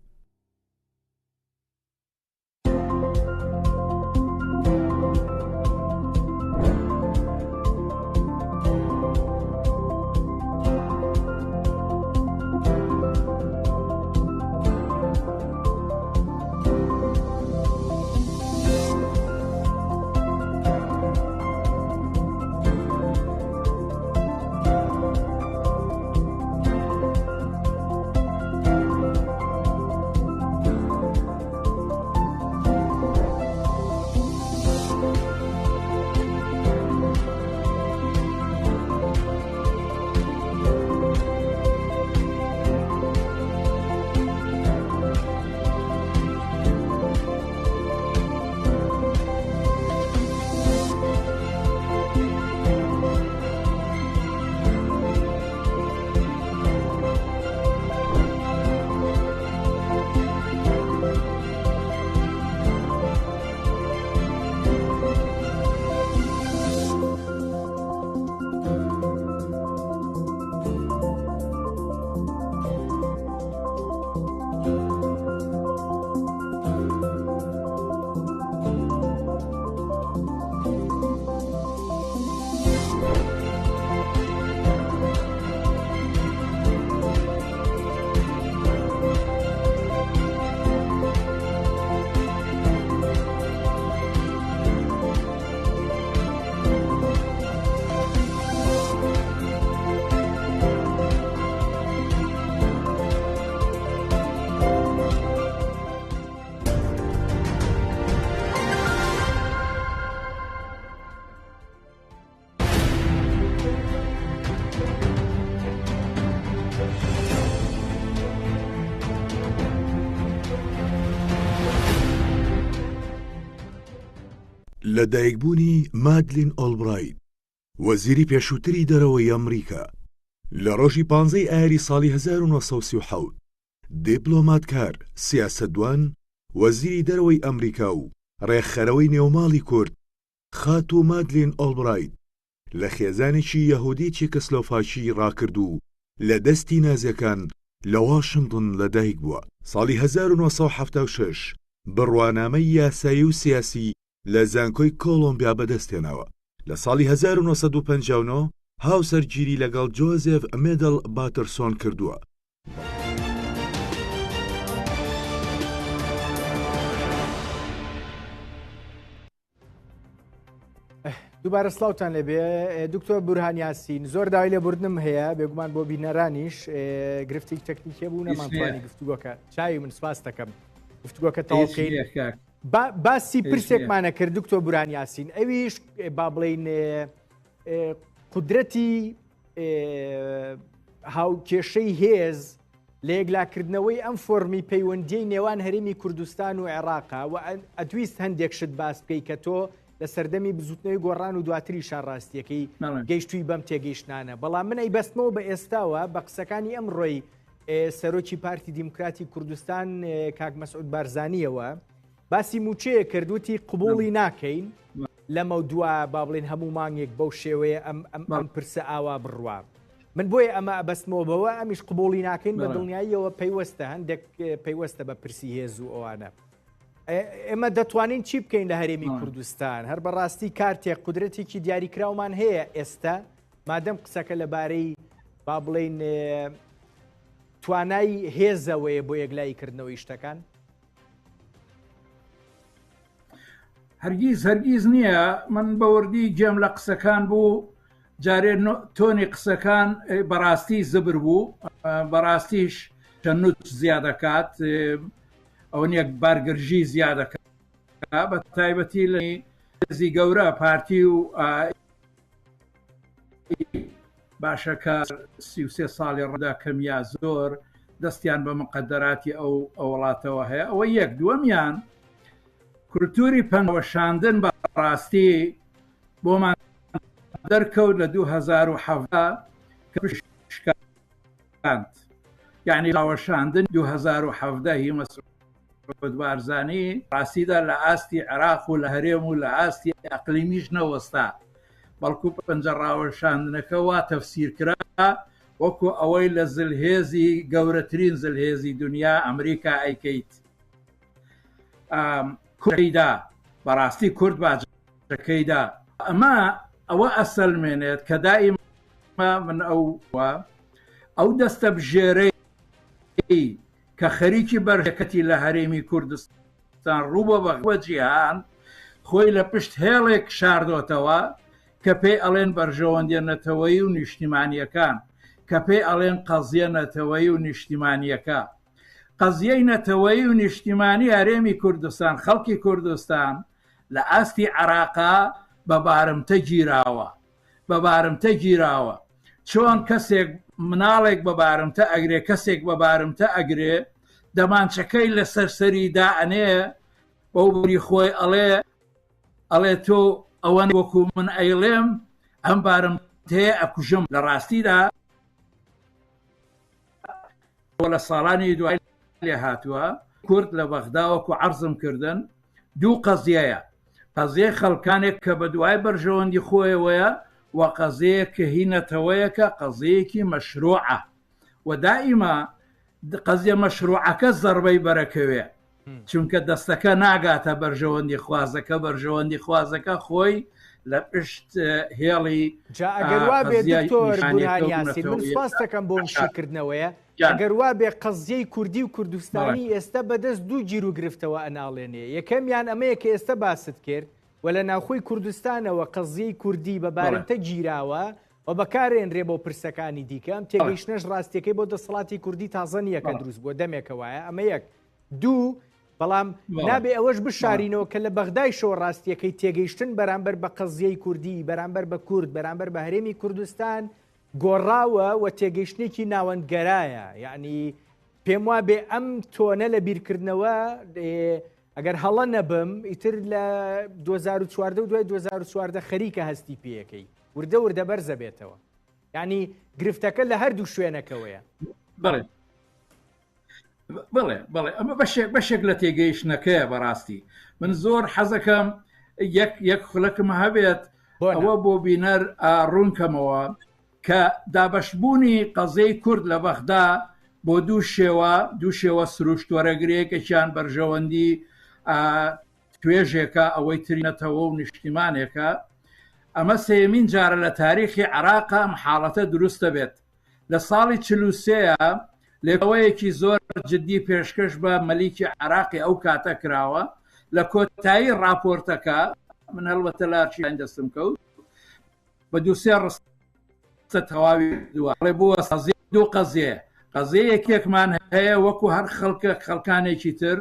لەدایکبوونی مادلین ئۆڵبرایت، وەزیری پێشووتری دەرەوەی ئەمریکا، لە ڕۆژی پانزەی ئایاری ساڵی 1937، دیپلۆماتکار، سیاسەتدوان، وەزیری دەرەوەی ئەمریکا و ڕێکخەرەوەی نێوماڵی کورد، خاتوو مادلین ئۆڵبرایت لە خێزانێکی یەهودی چیکسلۆفاکی ڕاکرد و لە دەستی نازیەکان لە واشنتن لە دایک بووە. ساڵی 1976 بڕوانامەی یاسایی و سیاسی لە زانکۆی کۆڵۆمبیا بەدەستهێناوە. لە ساڵی 1959 هاوسەرگیری لەگەڵ جۆزێف مێدڵ باترسۆن کردووە. دووبارە سلااوان لەبێ دکتۆر بورهان یاسین زۆر داوای لێبوردنم هەیە بێگومان بۆ بینەرانیش گرفتی تەکنیکێ بوو نەمانتوانی گفتوگۆکە چاوی من سپاس دەکەم گفتوگۆکە تەواوکەین باسی پرسێکمانە کرد دکتۆر بوران یاسین ئەویش با بڵین قودرەتی هاوکێشەی هێز لە یەکلاکردنەوەی ئەم فۆرمی پەیوەندیی نێوان هەرێمی کوردستان و عێراقا و ئەتویست هەندێک شت باس بکەی کە تۆ لە سەردەمی بزوتنەوەی گۆڕان و دواتری شار ڕاستیەکەی گەیشتووی بەم تێگەیشتانە بەڵام من ئەی بەستمەوە بە ئێستاوە بە قسەکانی ئەمڕۆی. سەرۆکی پارتی دیموکراتی کوردستان کاک مەسعود بارزانیەوە باسی موچەیە کردوتی قبوڵی ناکەین لەمە دوا با بڵێن هەموو مانگێک بەو شێوەیە ئەم ئەم ئەم پرسە ئاوا بڕوا من بۆیە ئەمە ئەبەستمەوە بەوە ئەمیش قبوڵی ناکەین بە دڵنیاییەوە پەیوەستە هەندێک پەیوەستە بە پرسی هێز و ئەوانە ئێمە دەتوانین چی بکەین لە هەرێمی کوردستان هەر بەڕاستی کارتێک قودرەتێکی دیاریکراومان هەیە ئێستا مادەم قسەکە لەبارەی با بڵین توانای هێزەوەیە بۆ یەکلایی کردنەوەی شتەکان هەرگیز هەرگیز نییە من بەوردی گوێم لە قسەکان بوو جارێ تۆنی قسەکان بەڕاستی زبر بوو بەڕاستیش تەنوت زیادەکات ئەوە نییە بارگرژی زیادەکات بە تایبەتی لە هێزی گەورە پارتی و باشە کە 33 ساڵی ڕدا کەم یا زۆر دەستیان بە مقدراتی ئەو وڵاتەوە هەیە ئەوە یەک دووەمیان کولتوری پەنوەشاندن بە ڕاستی بۆمان دەرکەوت لە 2017 کە شکاند یعنی لاوەشاندن 2017 هی مەسعود بارزانی ڕاستیدا لە ئاستی عێراق و لە هەرێم و لە ئاستی ئەقلیمیش نەوەستا بەڵکو پەنجە ڕاوەشاندنەکە وا تەفسیر کرا وەکو ئەوەی لە زلهێزی گەورەترین زلهێزی دنیا ئەمریکا ئەیکەیت کورددا بەڕاستی کورد باجەکەیدا ئەمە ئەوە ئەسەلمێنێت کە دائیمە من ئەو ئەو دەستە بژێرەی کە خەریکی بەرەکەتی لە هەرێمی کوردستان ڕوو بە بەغوە جیهان خۆی لە پشت هێڵێک شاردۆتەوە کە پێی ئەڵێن بەرژەوەندیە نەتەوەیی و نیشتیمانیەکان کە پێی ئەڵێن قەزیە نەتەوەیی و نیشتیمانیەکە قەزیەی نەتەوەیی و نیشتیمانی هەرێمی کوردستان، خەڵکی کوردستان لە ئاستی عێراقا بە بارمتە گیراوە، بە بارمتە گیراوە. چۆن کەسێک مناڵێک بە بارمتە ئەگرێ، کەسێک بە بارمتە ئەگرێ، دەمانچەکەی لەسەر سەری دائەنێ، بەو بری خۆی ئەڵێ، ئەڵێ تۆ ئەوەن وەکو من ئەیڵێم، ئەم بارمتەیە ئەکوژم. لە ڕاستیدا. لە ساڵانی دوای لێ هاتووە کورد لە بەغدا وەکو عەرزم کردن دوو قەزیەیە قەزیەی خەڵکانێک کە بە دوای بەرژەوەندی خۆیەوەیە و قەزیەیەک کە هی نەتەوەیەکە قەزیەیەکی مەشروعە و دائیما قەزیە مەشروعەکە زەربەی بەرەکەوێ چونکە دەستەکە ناگاتە بەرژەوەندی خوازەکە بەرژەوەندی خوازەکە خۆی لە پشت هێڵی جا ئەگەر وا بێ دکتۆر بورهان یاسین من سپاس دەکەم بۆ شیکردنەوەیە ئەگەر وا بێ قەزیەی کوردی و کوردستانی ئێستا بەدەست دوو گیر و گرفتەوە ئەناڵێنێ یەکەمیان ئەمەیە کە ئێستا باست کرد و لە ناوخۆی کوردستانەوە قەزیەی کوردی بە بارمتە گیراوە و بەکارێنرێ بۆ پرسەکانی دیکە ئەم تێگەیشتنەش ڕاستیەکەی بۆ دەسەڵاتی کوردی تازە نییە کە دروست بووە دەمێکە وایە ئەمە یەک دوو بەڵام نابێ ئەوەش بشارینەوە کە لە بەغدایشەوە ڕاستیەکەی تێگەیشتن بەرامبەر بە قەزیەی کوردی بەرامبەر بە کورد بەرامبەر بە هەرێمی کوردستان گۆڕاوە و تێگەیشتنێکی ناوەندگەرایە یعنی پێم وا بێ ئەم تۆنە لە بیرکردنەوە ئەگەر هەڵە نەبم ئیتر لە 2014 و دوای 2014 خەریکە هەستی پێیەکەی وردە وردە بەرزە بێتەوە یعنی گرفتەکە لە هەردوو شوێنەکەوەیە بەڵێ بڵێ بڵێ ئەمە بەشێک بەشێک لە تێگەیشتنەکەیە بەڕاستی من زۆر حەزەکەم یەک یەک خولەکم هەبێت ئەوە بۆ بینەر ڕوونکەمەوە کە دابەشبوونی قەزیەی کورد لە بەغدا بۆ دوو شێوە دوو شێوە سروشت وەرەگرێ یەکێکیان بەرژەوەندی توێژێکە ئەوەی تری نەتەوە و نیشتیمانێکە ئەمە سێیەمین جارە لە تاریخی عێراقا ئەم حاڵەتە دروست دەبێت لە ساڵی 43 لێکەوەیەکی زۆر جدی پێشکەش بە مەلیکی عێراقی ئەو کاتە کراوە لە کۆتایی ڕاپۆرتەکە من هەڵبەتە لە ئەرشیفین دەستم کەوت بە دوو سێ ڕستە تەواوی کردووە ئەڵێ بووە قەزیە دوو قەزیەیە قەزیە یەکێکمان هەیە وەکو هەر خەڵکە خەڵکانێکی تر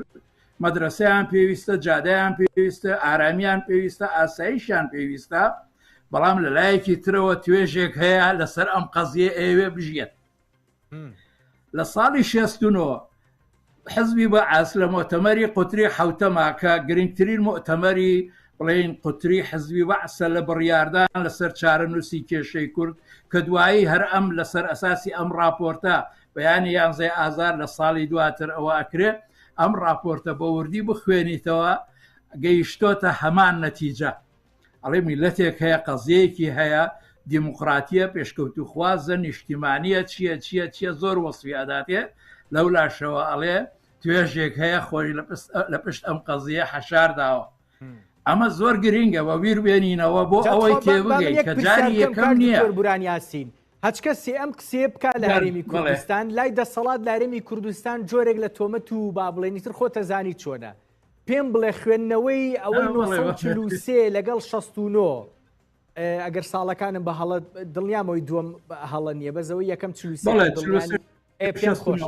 مەدرەسەیان پێویستە جادەیان پێویستە ئارامیان پێویستە ئاسایشیان پێویستە بەڵام لە لایەکی ترەوە توێژێک هەیە لەسەر ئەم قەزیە ئەیەوێ بژیێت لە ساڵی 69 حزبی بەعس لە مۆتەمەری قوتری حوتەما کە گرنگترین مۆتەمەری بڵێین قوتری حزبی بەعسە لە بڕیاردان لەسەر چارەنووسی کێشەی کورد کە دوایی هەر ئەم لەسەر ئەساسی ئەم راپۆرتە بەیانی یانزەی ئازار لە ساڵی دواتر ئەوە ئەکرێ ئەم ڕاپۆرتە بە وردی بخوێنیتەوە گەیشتۆتە هەمان نەتیجە ئەڵێ میلەتێک هەیە قەزیەیەکی هەیە دیموکراتیە پێشکەوتوخوازە نیشتیمانیە چییە چییە چییە زۆر وەسفی ئەداتێ لەو لاشەوە ئەڵێ توێژێک هەیە خۆی لە پشت ئەم قەزیە حەشار داوە ئەمە زۆر گرینگە بە ویر بێنینەوە بۆ ئەوەی تێبگەین کە جاری یەکەم نییە. بوران یاسین هەچ کەسێ ئەم قسەیە بکا لە هەرێمی کوردستان لای دەسەڵات لە هەرێمی کوردستان جۆرێک لە تۆمەت و با بڵێنی تر خۆتەزانی چۆنە پێم بڵێ خوێندنەوەی ئەوەی 943 لەگەڵ 69 ئەگەر ساڵەکانم بە هەڵە دڵنیامەوەی دووەم هەڵە نییە بەزەوەی یەکەم 43 پێم خۆشە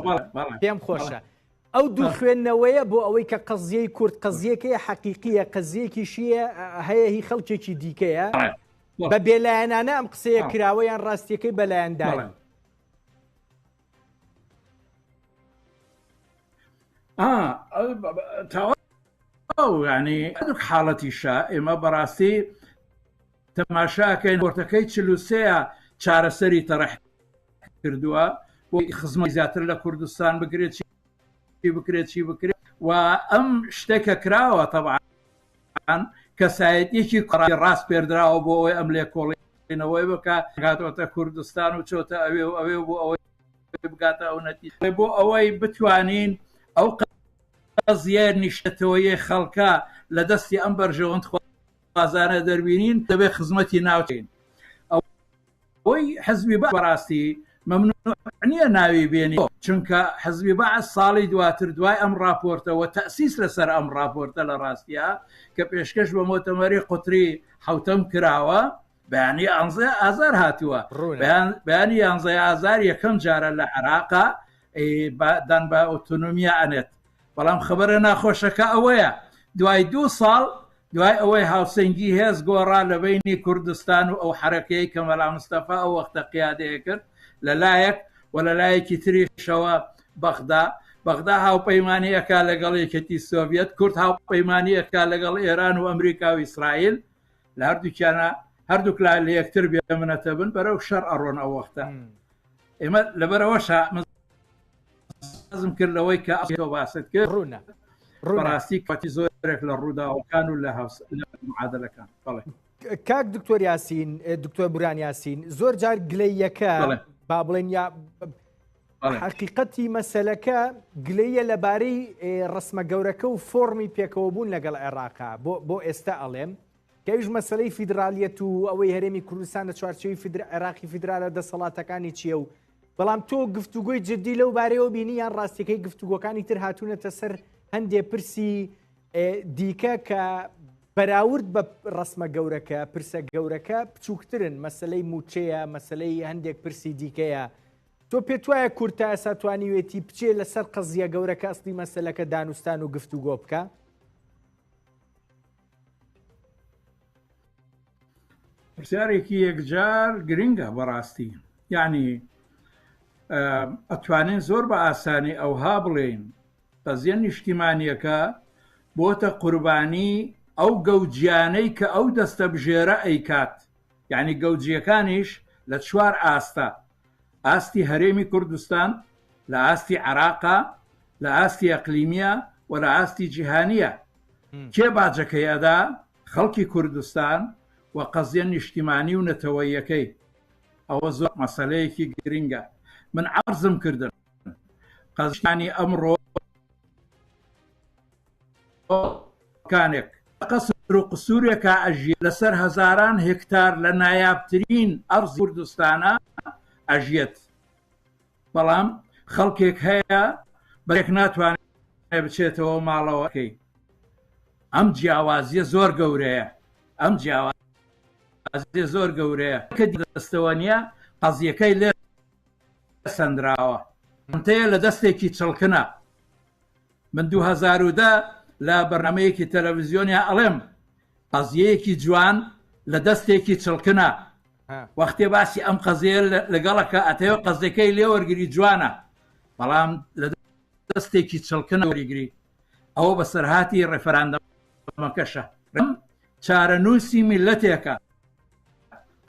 پێم خۆشە ئەو دوو خوێندنەوەیە بۆ ئەوەی کە قەزیەی کورد قەزیەکەی حەقیقیە قەزیەکیشیە هەیە هی خەڵکێکی دیکەیە بە بێلایەنانە ئەم قسەیە کراوە یان ڕاستیەکەی بەلایەنداری ینی حاڵەتیشە ئێمە بەڕاستی تەماشاکەین پۆرتەکەی چلوسەیە چارەسەری تەڕح کردووە بۆ خزمەت زیاتر لە کوردستان بکرێت چی بکرێت چی بکرێت و ئەم شتێکە کراوە تەبعەن کەسایەتیەکی ڕاست پێردراوە بۆ ئەوەی ئەم لێکۆڵینەوەی بکە هاتۆتە کوردستان و چۆتە ئەوێ و ئەوێ بۆ ئەوەی بگاتە ئەو نەتیجە بۆ ئەوەی بتوانین ئەو قەزیە نیشتەوەی خەڵکە لە دەستی ئەم بەرژەوەند خوازانە دەربینین دەبێت خزمەتی ناوچین ئەوەی حزبی بەعس بەڕاستی مەمنوع نییە ناوی بێنی چونکە حزبی بەعس ساڵی دواتر دوای ئەم ڕاپۆرتە وە تەئسیس لەسەر ئەم ڕاپۆرتە لە ڕاستیا کە پێشکەش بە مۆتەمەری قوتری حەوتەم کراوە بەیانی یانزەی ئازار هاتووە بەیانی یانزەی ئازار یەکەم جارە لە عێراقا دان بە ئۆتۆنۆمیا ئەنێت بەڵام خبرە ناخۆشەکە ئەوەیە دوای دوو ساڵ دوای ئەوەی هاوسەنگی هێز گۆڕا لە بەینی کوردستان و ئەو حەرەکەی کە مەلا مستەفا ئەو وەختە قیادەیە کرد لە لایەک و لە لایەکی تریشەوە بەغدا، بەغدا هاوپەیمانی ئەکا لەگەڵ یەکێتی سۆڤیەت، کورد هاوپەیمانی ئەکا لەگەڵ ئێران و ئەمریکا و ئیسرائیل، لە هەردووکیانە هەردووک لا لە یەکتر بێ منەتە بن بەرەو شەڕ ئەڕۆن ئەو وەختە. ئێمە لەبەرئەوەشە من حەزم کرد لەوەی کە تۆ باست کرد ڕوونە بەڕاستی کاتی زۆرێک لە ڕووداوەکان و لە هاوس لە معادلەکان بەڵێ کاک دکتۆر یاسین دکتۆر بوران یاسین زۆر جار گلەیەکە با بڵێن یا حقیقەتی مەسەلەکە گلەیە لەبارەی ڕسمە گەورەکە و فۆڕمی پێکەوە بوون لەگەڵ عێراقا بۆ بۆ ئێستا ئەڵێم کەویش مەسلەی فیدرالیەت و ئەوەی هەرێمی کوردستان لە چوارچەوی فیدر عێراقی فیدرالە دەسەڵاتەکانی چییە و بەڵام تۆ گفتوگۆی جددی لەو بارەیەوە بینی یان ڕاستیەکەی گفتوگۆکانی تر هاتوونەتە سەر هەندێ پرسی دیکە کە بەراورد بە ڕسمە گەورەکە پرسە گەورەکە بچووکترن مەسلەی موچەیە مەسلەی هەندێک پرسی دیکەیە تۆ پێت وایە کورد تا ئێستا توانیوێتی بچێ لەسەر قەزیە گەورەکە ئەسلی مەسلەکە دانوستان و گفتوگۆ بکە؟ پرسیارێکی یەکجار گرنگە بەڕاستی یعنی ئەتوانین زۆر بە ئاسانی ئەوها بڵێین قەزیە نیشتیمانیەکە بۆتە قوربانی ئەو گەوجیانەی کە ئەو دەستەبژێرە ئەیکات یعنی گەوجیەکانیش لە چوار ئاستە ئاستی هەرێمی کوردستان لە ئاستی عراقا لە ئاستی ئەقلیمیە و لە ئاستی جیهانیە کێ باجەکەی ئەدا خەڵکی کوردستان و قەزیە نیشتیمانی و نەتەوەییەکەی ئەوە زۆر مەسەلەیەکی گرنگە من عەرزم کردن قەزیانی ئەمڕۆ کانێک قەسر و قسوورێکا ئەژیێ لەسەر هەزاران هێکتار لە نایابترین ئەرزی کوردستانە ئەژیەت بەڵام خەڵکێک هەیە بەرێک ناتوانێت بچێتەوە ماڵەوەکەی ئەم جیاوازیە زۆر گەورەیە ئەم جیاوازیە زۆر گەورەیە کە دەستەوە نییە قەزیەکەی لێ سەندراوە تەیە لە دەستێکی چڵکنە من 2010 لە بەرنمەیەکی تەلەڤزیۆنیا ئەڵێم قەزیەیەکی جوان لە دەستێکی چڵکنە وەختێ باسی ئەم قەزیە لەگەڵەکە ئەتەوێ قەزیەکەی لێ وەرگری جوانە بەڵام لە دەستێکی چڵکنە وەریگری ئەوە بەسەرهاتی ڕێفراندەمەکەشە چارەنووسی میلەتێکە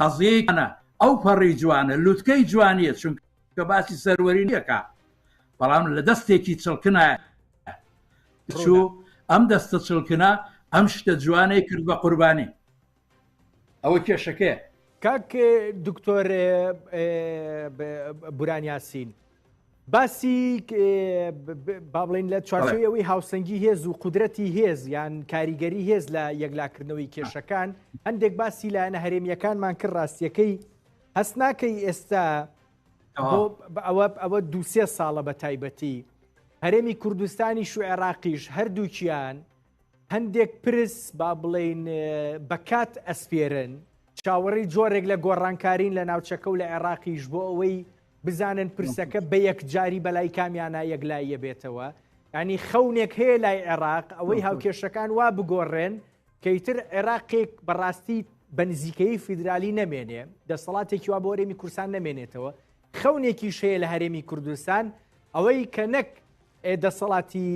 قەزیەیانە ئەو پەڕی جوانە لوتکەی جوانیە چونکە. چونکە باسی سەروەری نیەکا بەڵام لە دەستێکی چڵکنە چوو ئەم دەستە چڵکنە ئەم شتە جوانەی کرد بە قوربانی ئەوە کێشەکەیە. کاک دکتۆر بوران یاسین باسی با بڵین لە چوارچێوەی ئەوەی هاوسەنگی هێز و قودرەتی هێز یان کاریگەری هێز لە یەکلاکردنەوەی کێشەکان هەندێک باسی لایەنە هەرێمیەکانمان کرد ڕاستیەکەی هەست ناکەی ئێستا ئەوە ئەوە دوسێ ساڵە بە تایبەتی هەرێمی کوردستانیش و عێراقیش هەردووکیان هەندێک پرس با بڵین بەکات ئەسپێرن چاوەڕێی جۆرێک لە گۆڕانکارین لە ناوچەکە و لە عێراقیش بۆ ئەوەی بزانن پرسەکە بە یەکجاری بەلای کامیانە یەکلاییە بێتەوە ینی خەونێک هەیە لای عێراق ئەوەی هاوکێشەکان وا بگۆڕێن کە ئیتر عێراقێک بەڕاستی بە نزیکەیی فیدرالی نەمێنێ دەسەڵاتێکی وا بۆ هەرێمی کوردستان نەمێنێتەوە خەونێکیش هەیە لە هەرێمی کوردستان ئەوەی کە نەک دەسەڵاتی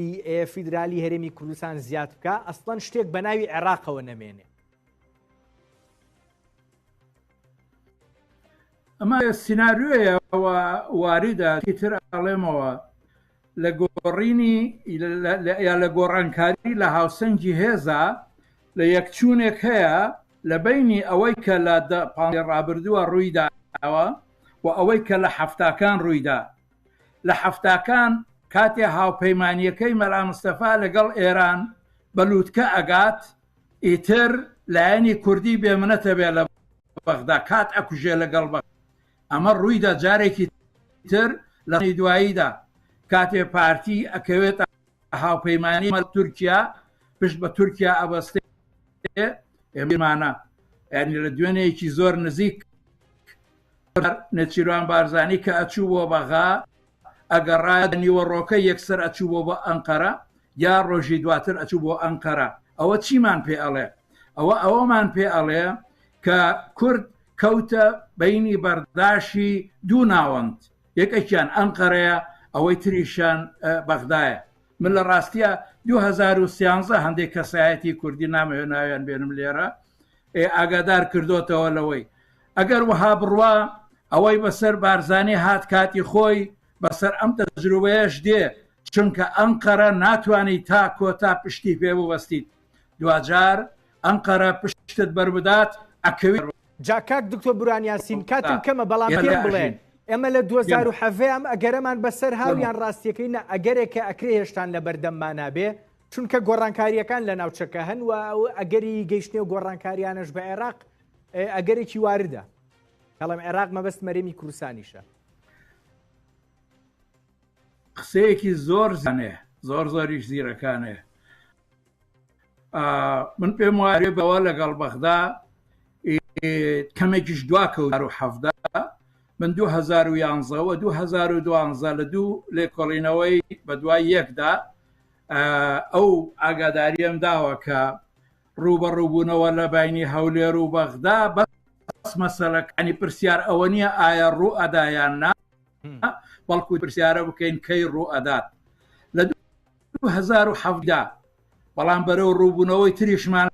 فیدرالی هەرێمی کوردستان زیاد بکە ئەسڵەن شتێک بە ناوی عێراقەوە نەمێنێ. ئەمە سیناریۆیە و واریدە تر ئەڵێمەوە لە گۆڕینی یا لە گۆڕانکاری لە هاوسەنگی هێزا لە یەکچوونێک هەیە لە بەینی ئەوەی کە لە پانزەی ڕابردووە ڕوویداوە و ئەوەی کە لە حەفتاکان ڕوویدا. لە حەفتاکان کاتێ هاوپەیمانییەکەی مەلا مستەفا لەگەڵ ئێران بە لووتکە ئەگات ئیتر لایەنی کوردی بێ منەتە بێ لە بەغدا کات ئەکوژێ لەگەڵ بەغدا ئەمە ڕوویدا جارێکی تر لە دواییدا کاتێ پارتی ئەکەوێتە هاوپەیمانی تورکیا پشت بە تورکیا ئەبەستێ ئێمانە یعنی لە دوێنێکی زۆر نزیک نێچیروان بارزانی کە ئەچوو بۆ بەغا ئەگەڕایە نیوەڕۆکە یەکسەر ئەچوو بۆ بۆ ئەنقەرە یا ڕۆژی دواتر ئەچوو بۆ ئەنقەرە ئەوە چیمان پێ ئەڵێ ئەوە ئەوەمان پێ ئەڵێ کە کورد کەوتە بینی بەرداشی دوو ناوەند یەکێکیان ئەنقەرەیە ئەوەی تریشیان بەغدایە من لە ڕاستیە 2013 هەندێک کەسایەتی کوردی نامەوێت ناویان بێنم لێرە ئاگادار کردوتەوە لەوەی ئەگەر وەها بڕوا ئەوەی بەسەر بارزانی هات کاتی خۆی بەسەر ئەم تەجروبەیەش دێ چونکە ئەنقەرە ناتوانی تا کۆتا پشتی پێ ببەستیت دواجار ئەنقەرە پشتت بەربدات ئەکەوی. جا کاک دکتۆر بوران یاسین کاتم کەمە بەڵام پێم بڵێ ئێمە لە 2017 ئەم ئەگەرەمان بەسەر هاو یان ڕاستیەکەی نە ئەگەرێکە ئەکرێ هێشتان لە بەردەممانا بێ چونکە گۆڕانکاریەکان لە ناوچەکە هەن و ئەگەری گەیشتنی و گۆڕانکاریانەش بە عێراق ئەگەرێکی واردە کەڵم عێراق مەبەست مەرێمی کوردستانیشە. قسەیەکی زۆر زانێ زۆر زۆریش زیرەکانێ من پێم وایە بەوە لەگەڵ بەغدا کەمێکیش دوا کەوت و حەفدا من 2011 و 2012 لە دوو لێکۆڵینەوەی بە دوای یەکدا ئەو ئاگاداریەم داوە کە ڕووبەڕووبوونەوە لە بینی هەولێر و بەغدا بەس مەسەلەکانی پرسیار ئەوە نییە ئایا ڕوو ئەدا یان نا بەڵکو پرسیارە بکەین کەی ڕوو ئەدات لە 2017 بەڵام بەرەو ڕووبوونەوەی تریشمان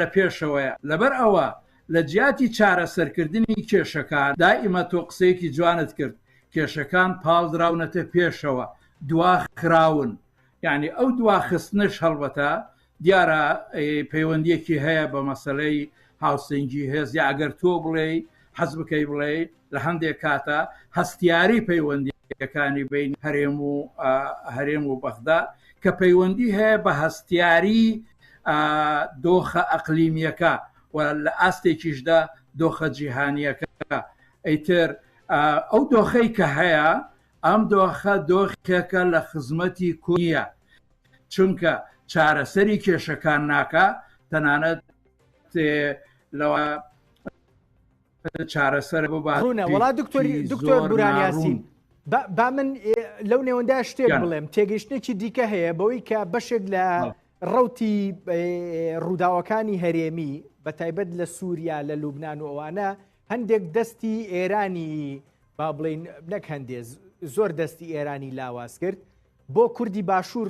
لە پێشەوەیە لەبەر ئەوە لە جیاتی چارەسەرکردنی کێشەکان دائیمە تۆ قسەیەکی جوانت کرد کێشەکان پاڵدراونەتە پێشەوە دواخراون یعنی ئەو دواخستنش هەڵبەتە دیارە پەیوەندیەکی هەیە بە مەسەلەی هاوسەنگی هێز یا ئەگەر تۆ بڵێی حەز بکەی بڵێی لە هەندێک کاتە هەستیاری پەیوەندیەکانی بین هەرێم و هەرێم و بەغدا کە پەیوەندی هەیە بە هەستیاری دۆخە ئەقلیمیەکە و لە ئاستێکیشدا دۆخە جیهانیەکە ئیتر ئەو دۆخەی کە هەیە ئەم دۆخە دۆخێکە لە خزمەتی کورد نییە چونکە چارەسەری کێشەکان ناکا تەنانەت لەوە چارەسەر ببات ڕوونە وەڵا دکتۆر دکتۆر بوران یاسین با من لەو نێوەندا شتێک بڵێم تێگەیشتێکی دیکە هەیە بەوەی کە بەشێک لە ڕوتی ڕووداوەکانی هەرێمی بە تایبەت لە سووریا لە لوبناان و ئەوانە هەندێک دەستی ئێرانی با بڵین نەک هەندێ زۆر دەستی ئێرانی لاواز کرد بۆ کوردی باشوور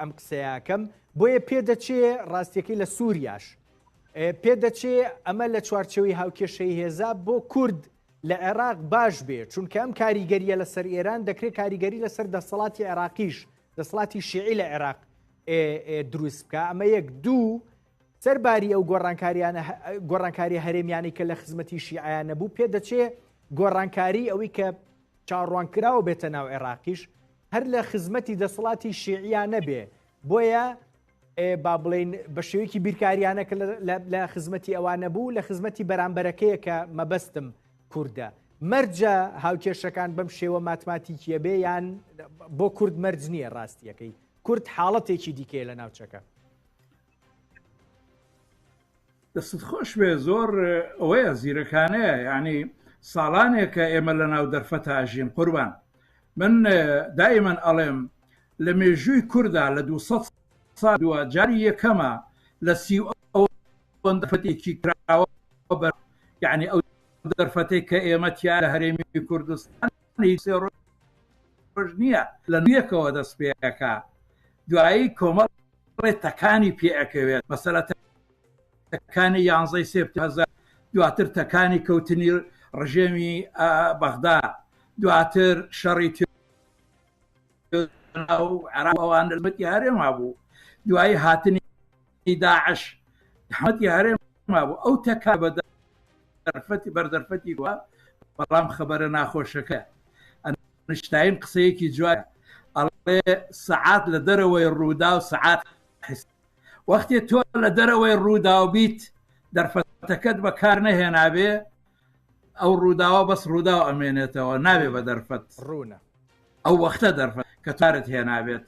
ئەم قسەیەکەم بۆیە پێدەچێ ڕاستیەکەی لە سووریاش پێدەچێ ئەمە لە چوارچەوەی هاوکێشەی هێزا بۆ کورد. لە عێراق باش بێ چونکە ئەم کاریگەریە لەسەر ئێران دەکرێت کاریگەری لەسەر دەسەڵاتی عێراقیش دەسەڵاتی شیعی لە عێراق دروست بکە ئەمە یەک دوو سەرباری ئەو گۆڕانکاریانە گۆڕانکاری هەرێمیانەی کە لە خزمەتی شیعیان نەبوو پێدەچێ گۆڕانکاری ئەوەی کە چاوەڕوانکراوە بێتە ناو عێراقیش هەر لە خزمەتی دەسەڵاتی شیعیا نەبێ بۆیە با بڵین بە شێوەیەکی بیرکاریانە کە لە خزمەتی ئەوانە بوو لە خزمەتی بەرامبەرەکەیە کە مەبەستم کوردە مەرجە هاوکێشەکان بەم شێوە ماتماتیکیە بێ یان بۆ کورد مەرج نییە ڕاستیەکەی کورد حاڵەتێکی دیکەیە لە ناوچەکە. دەستت خۆش بێ زۆر ئەوەیە زیرەکانەیە یعنی ساڵانێکە ئێمە لە ناو دەرفەتە ئەژین قوربان من دائیمەن ئەڵێم لە مێژووی کوردا لە 200 سال دووە جاری یەکەمە لە سی دەرفەتێکی کراوە بەر یعنی ئەو دەرفەتێک کە ئێمە تیا لە هەرێمی کوردستان سێ ڕۆژ نییە لە نوێکەوە دەست پێەکە دوایی کۆمەڵ تەکانی پێ ئەکەوێت مەسەلە تەکانی یانزەی سێ هەزار دواتر تەکانی کەوتنی ڕژێمی بەغدا دواتر شەڕی ئەوان لەمەتی هەرێما بوو دوایی هاتنی داعش حمەتی هەرێم بوو ئەو تەکا بە دەرفەتی بەردەرفەتی بەڵام خەبەرە ناخۆشەکە ئەنشتاین قسەیەکی جوان ئەڵێ سەعات لە دەرەوەی ڕووداو سەعات حس وەختێ تۆ لە دەرەوەی ڕووداو بیت دەرفەتەکەت بەکار نەهێنابێ ئەو ڕووداوە بەس ڕووداو ئەمێنێتەوە نابێ بە دەرفەت ڕوونە ئەو وەختە دەرفەت کە تارت هێنابێت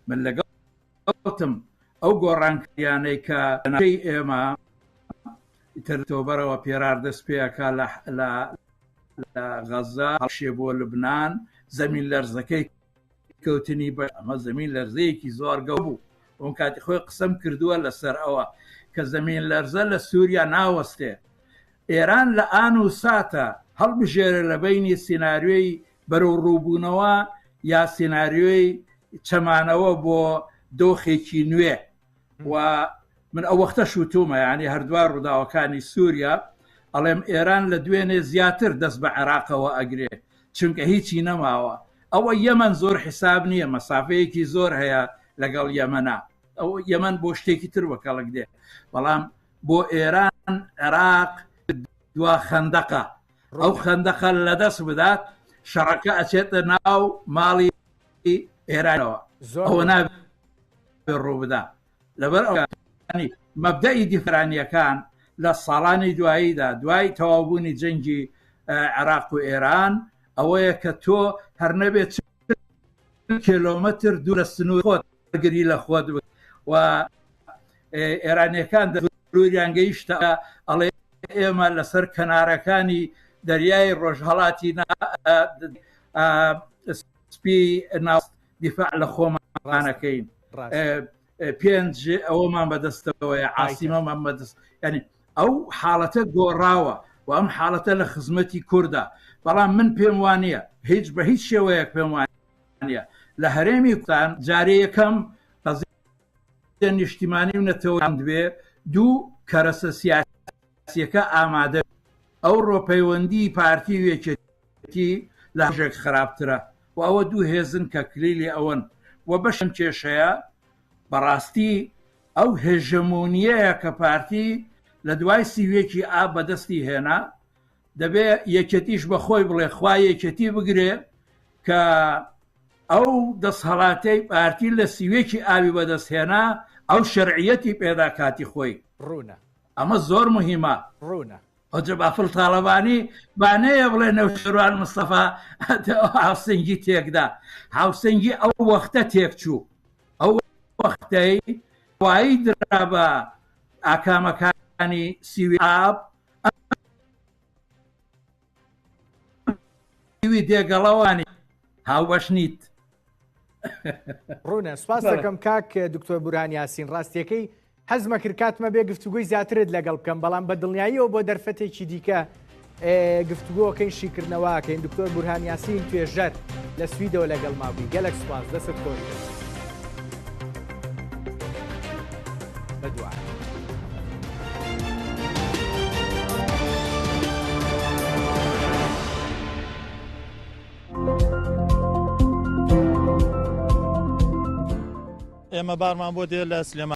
من لەگەڵتم ئەو گۆڕانکاریانەی کە ئێمە ئیتر تۆبەرەوە پێرار دەست پێەکە لە لە لە غەزە هەڵشێ بۆ لوبناان زەمین لەرزەکەی کەوتنی بە ئەمە زەمین لەرزەیەکی زۆر گەو بوو ئەم کاتی خۆی قسەم کردووە لەسەر ئەوە کە زەمین لەرزە لە سووریا ناوەستێ ئێران لە ئان و ساتە هەڵبژێرە لە بینی سیناریۆی بەرەو ڕووبوونەوە یا سیناریۆی چەمانەوە بۆ دۆخێکی نوێ و من ئەو وەختەش وتومە یعنی هەردوای ڕووداوەکانی سووریا ئەڵێم ئێران لە دوێنێ زیاتر دەست بە عێراقەوە ئەگرێ چونکە هیچی نەماوە ئەوە یەمەن زۆر حیساب نییە مەسافەیەکی زۆر هەیە لەگەڵ یەمەنا ئەو یەمەن بۆ شتێکی تر وەکەڵک دێ بەڵام بۆ ئێران عێراق دوا خەندەقە ئەو خەندەقە لەدەست بدات شەڕەکە ئەچێتە ناو ماڵی ئێرانەوە ئەوە نابێت ڕووبدا لەبەر ئەوانی مەبدەئی دیفرانیەکان لە ساڵانی دواییدا دوای تەواوبوونی جەنگی عێراق و ئێران ئەوەیە کە تۆ هەر نەبێت کیلۆمەتر دوور لە سنوور خۆت گری لە خۆت و ئێرانیەکان دەروریان گەیشتە ئەڵێ ئێمە لەسەر کەنارەکانی دەریای ڕۆژهەڵاتی سپی ناو دیفاع لە خۆمانەکەین پێنج ئەوەمان بەدەستەوەیە عاسیمەمان بەدەست ینی ئەو حاڵەتە گۆڕاوە و ئەم حاڵەتە لە خزمەتی کووردا بەڵام من پێم وانە هیچ بە هیچ شێوەیەک پێم وانە لە هەرێمی کوردستان جارێ یەکەم قەزیە نیشتیمانی و نەتەوەیان دوێ دوو کەرەسە سیاسیەکە ئامادە ئەوڕۆ پەیوەندی پارتی و یەکێتی لە ڕۆژێک خراپترە و ئەوە دوو هێزن کە کلیلی ئەوەن و بەش ئەم کێشەیە بەڕاستی ئەو هێژەمۆنیەیە کە پارتی لە دوای سیویەکی ئاب بەدەستی هێنا دەبێ یەکێتیش بە خۆی بڵێ خوا یەکێتی بگرێ کە ئەو دەسهەڵاتەی پارتی لە سیوێکی ئاوی بەدەست هێنا ئەو شەرعیەتی پێدا کاتی خۆی ڕوونە ئەمە زۆر مهمە ڕوونە ئەوجە بافڵ تاڵەبانی با نەیە بڵێ نەوشێروان مستەفا هاوسەنگی تێکدا هاوسەنگی ئەو وەختە تێکچوو ئەو وەختەی وایی درا بە ئاکامەکانی سیوی ئاب ئەوی دێگەڵەوانی هاوبەش نیت. ڕوونە سپاس دەکەم کاک دکتۆر بورهان یاسین ڕاستیەکەی حەزمە کرد کاتمە بێ گفتوگۆی زیاترت لەگەڵ بکەم بەڵام بە دڵنیاییەوە بۆ دەرفەتێکی دیکە گفتوگۆکەین شیکردنەوەکەین دکتۆر بورهان یاسین توێژەر لە سویدەوە لەگەڵ مابووی گەلک سپاس دەست خۆش بێت. بەدوعا. ئێمە بارمان بۆ دێ لە سلێمانی.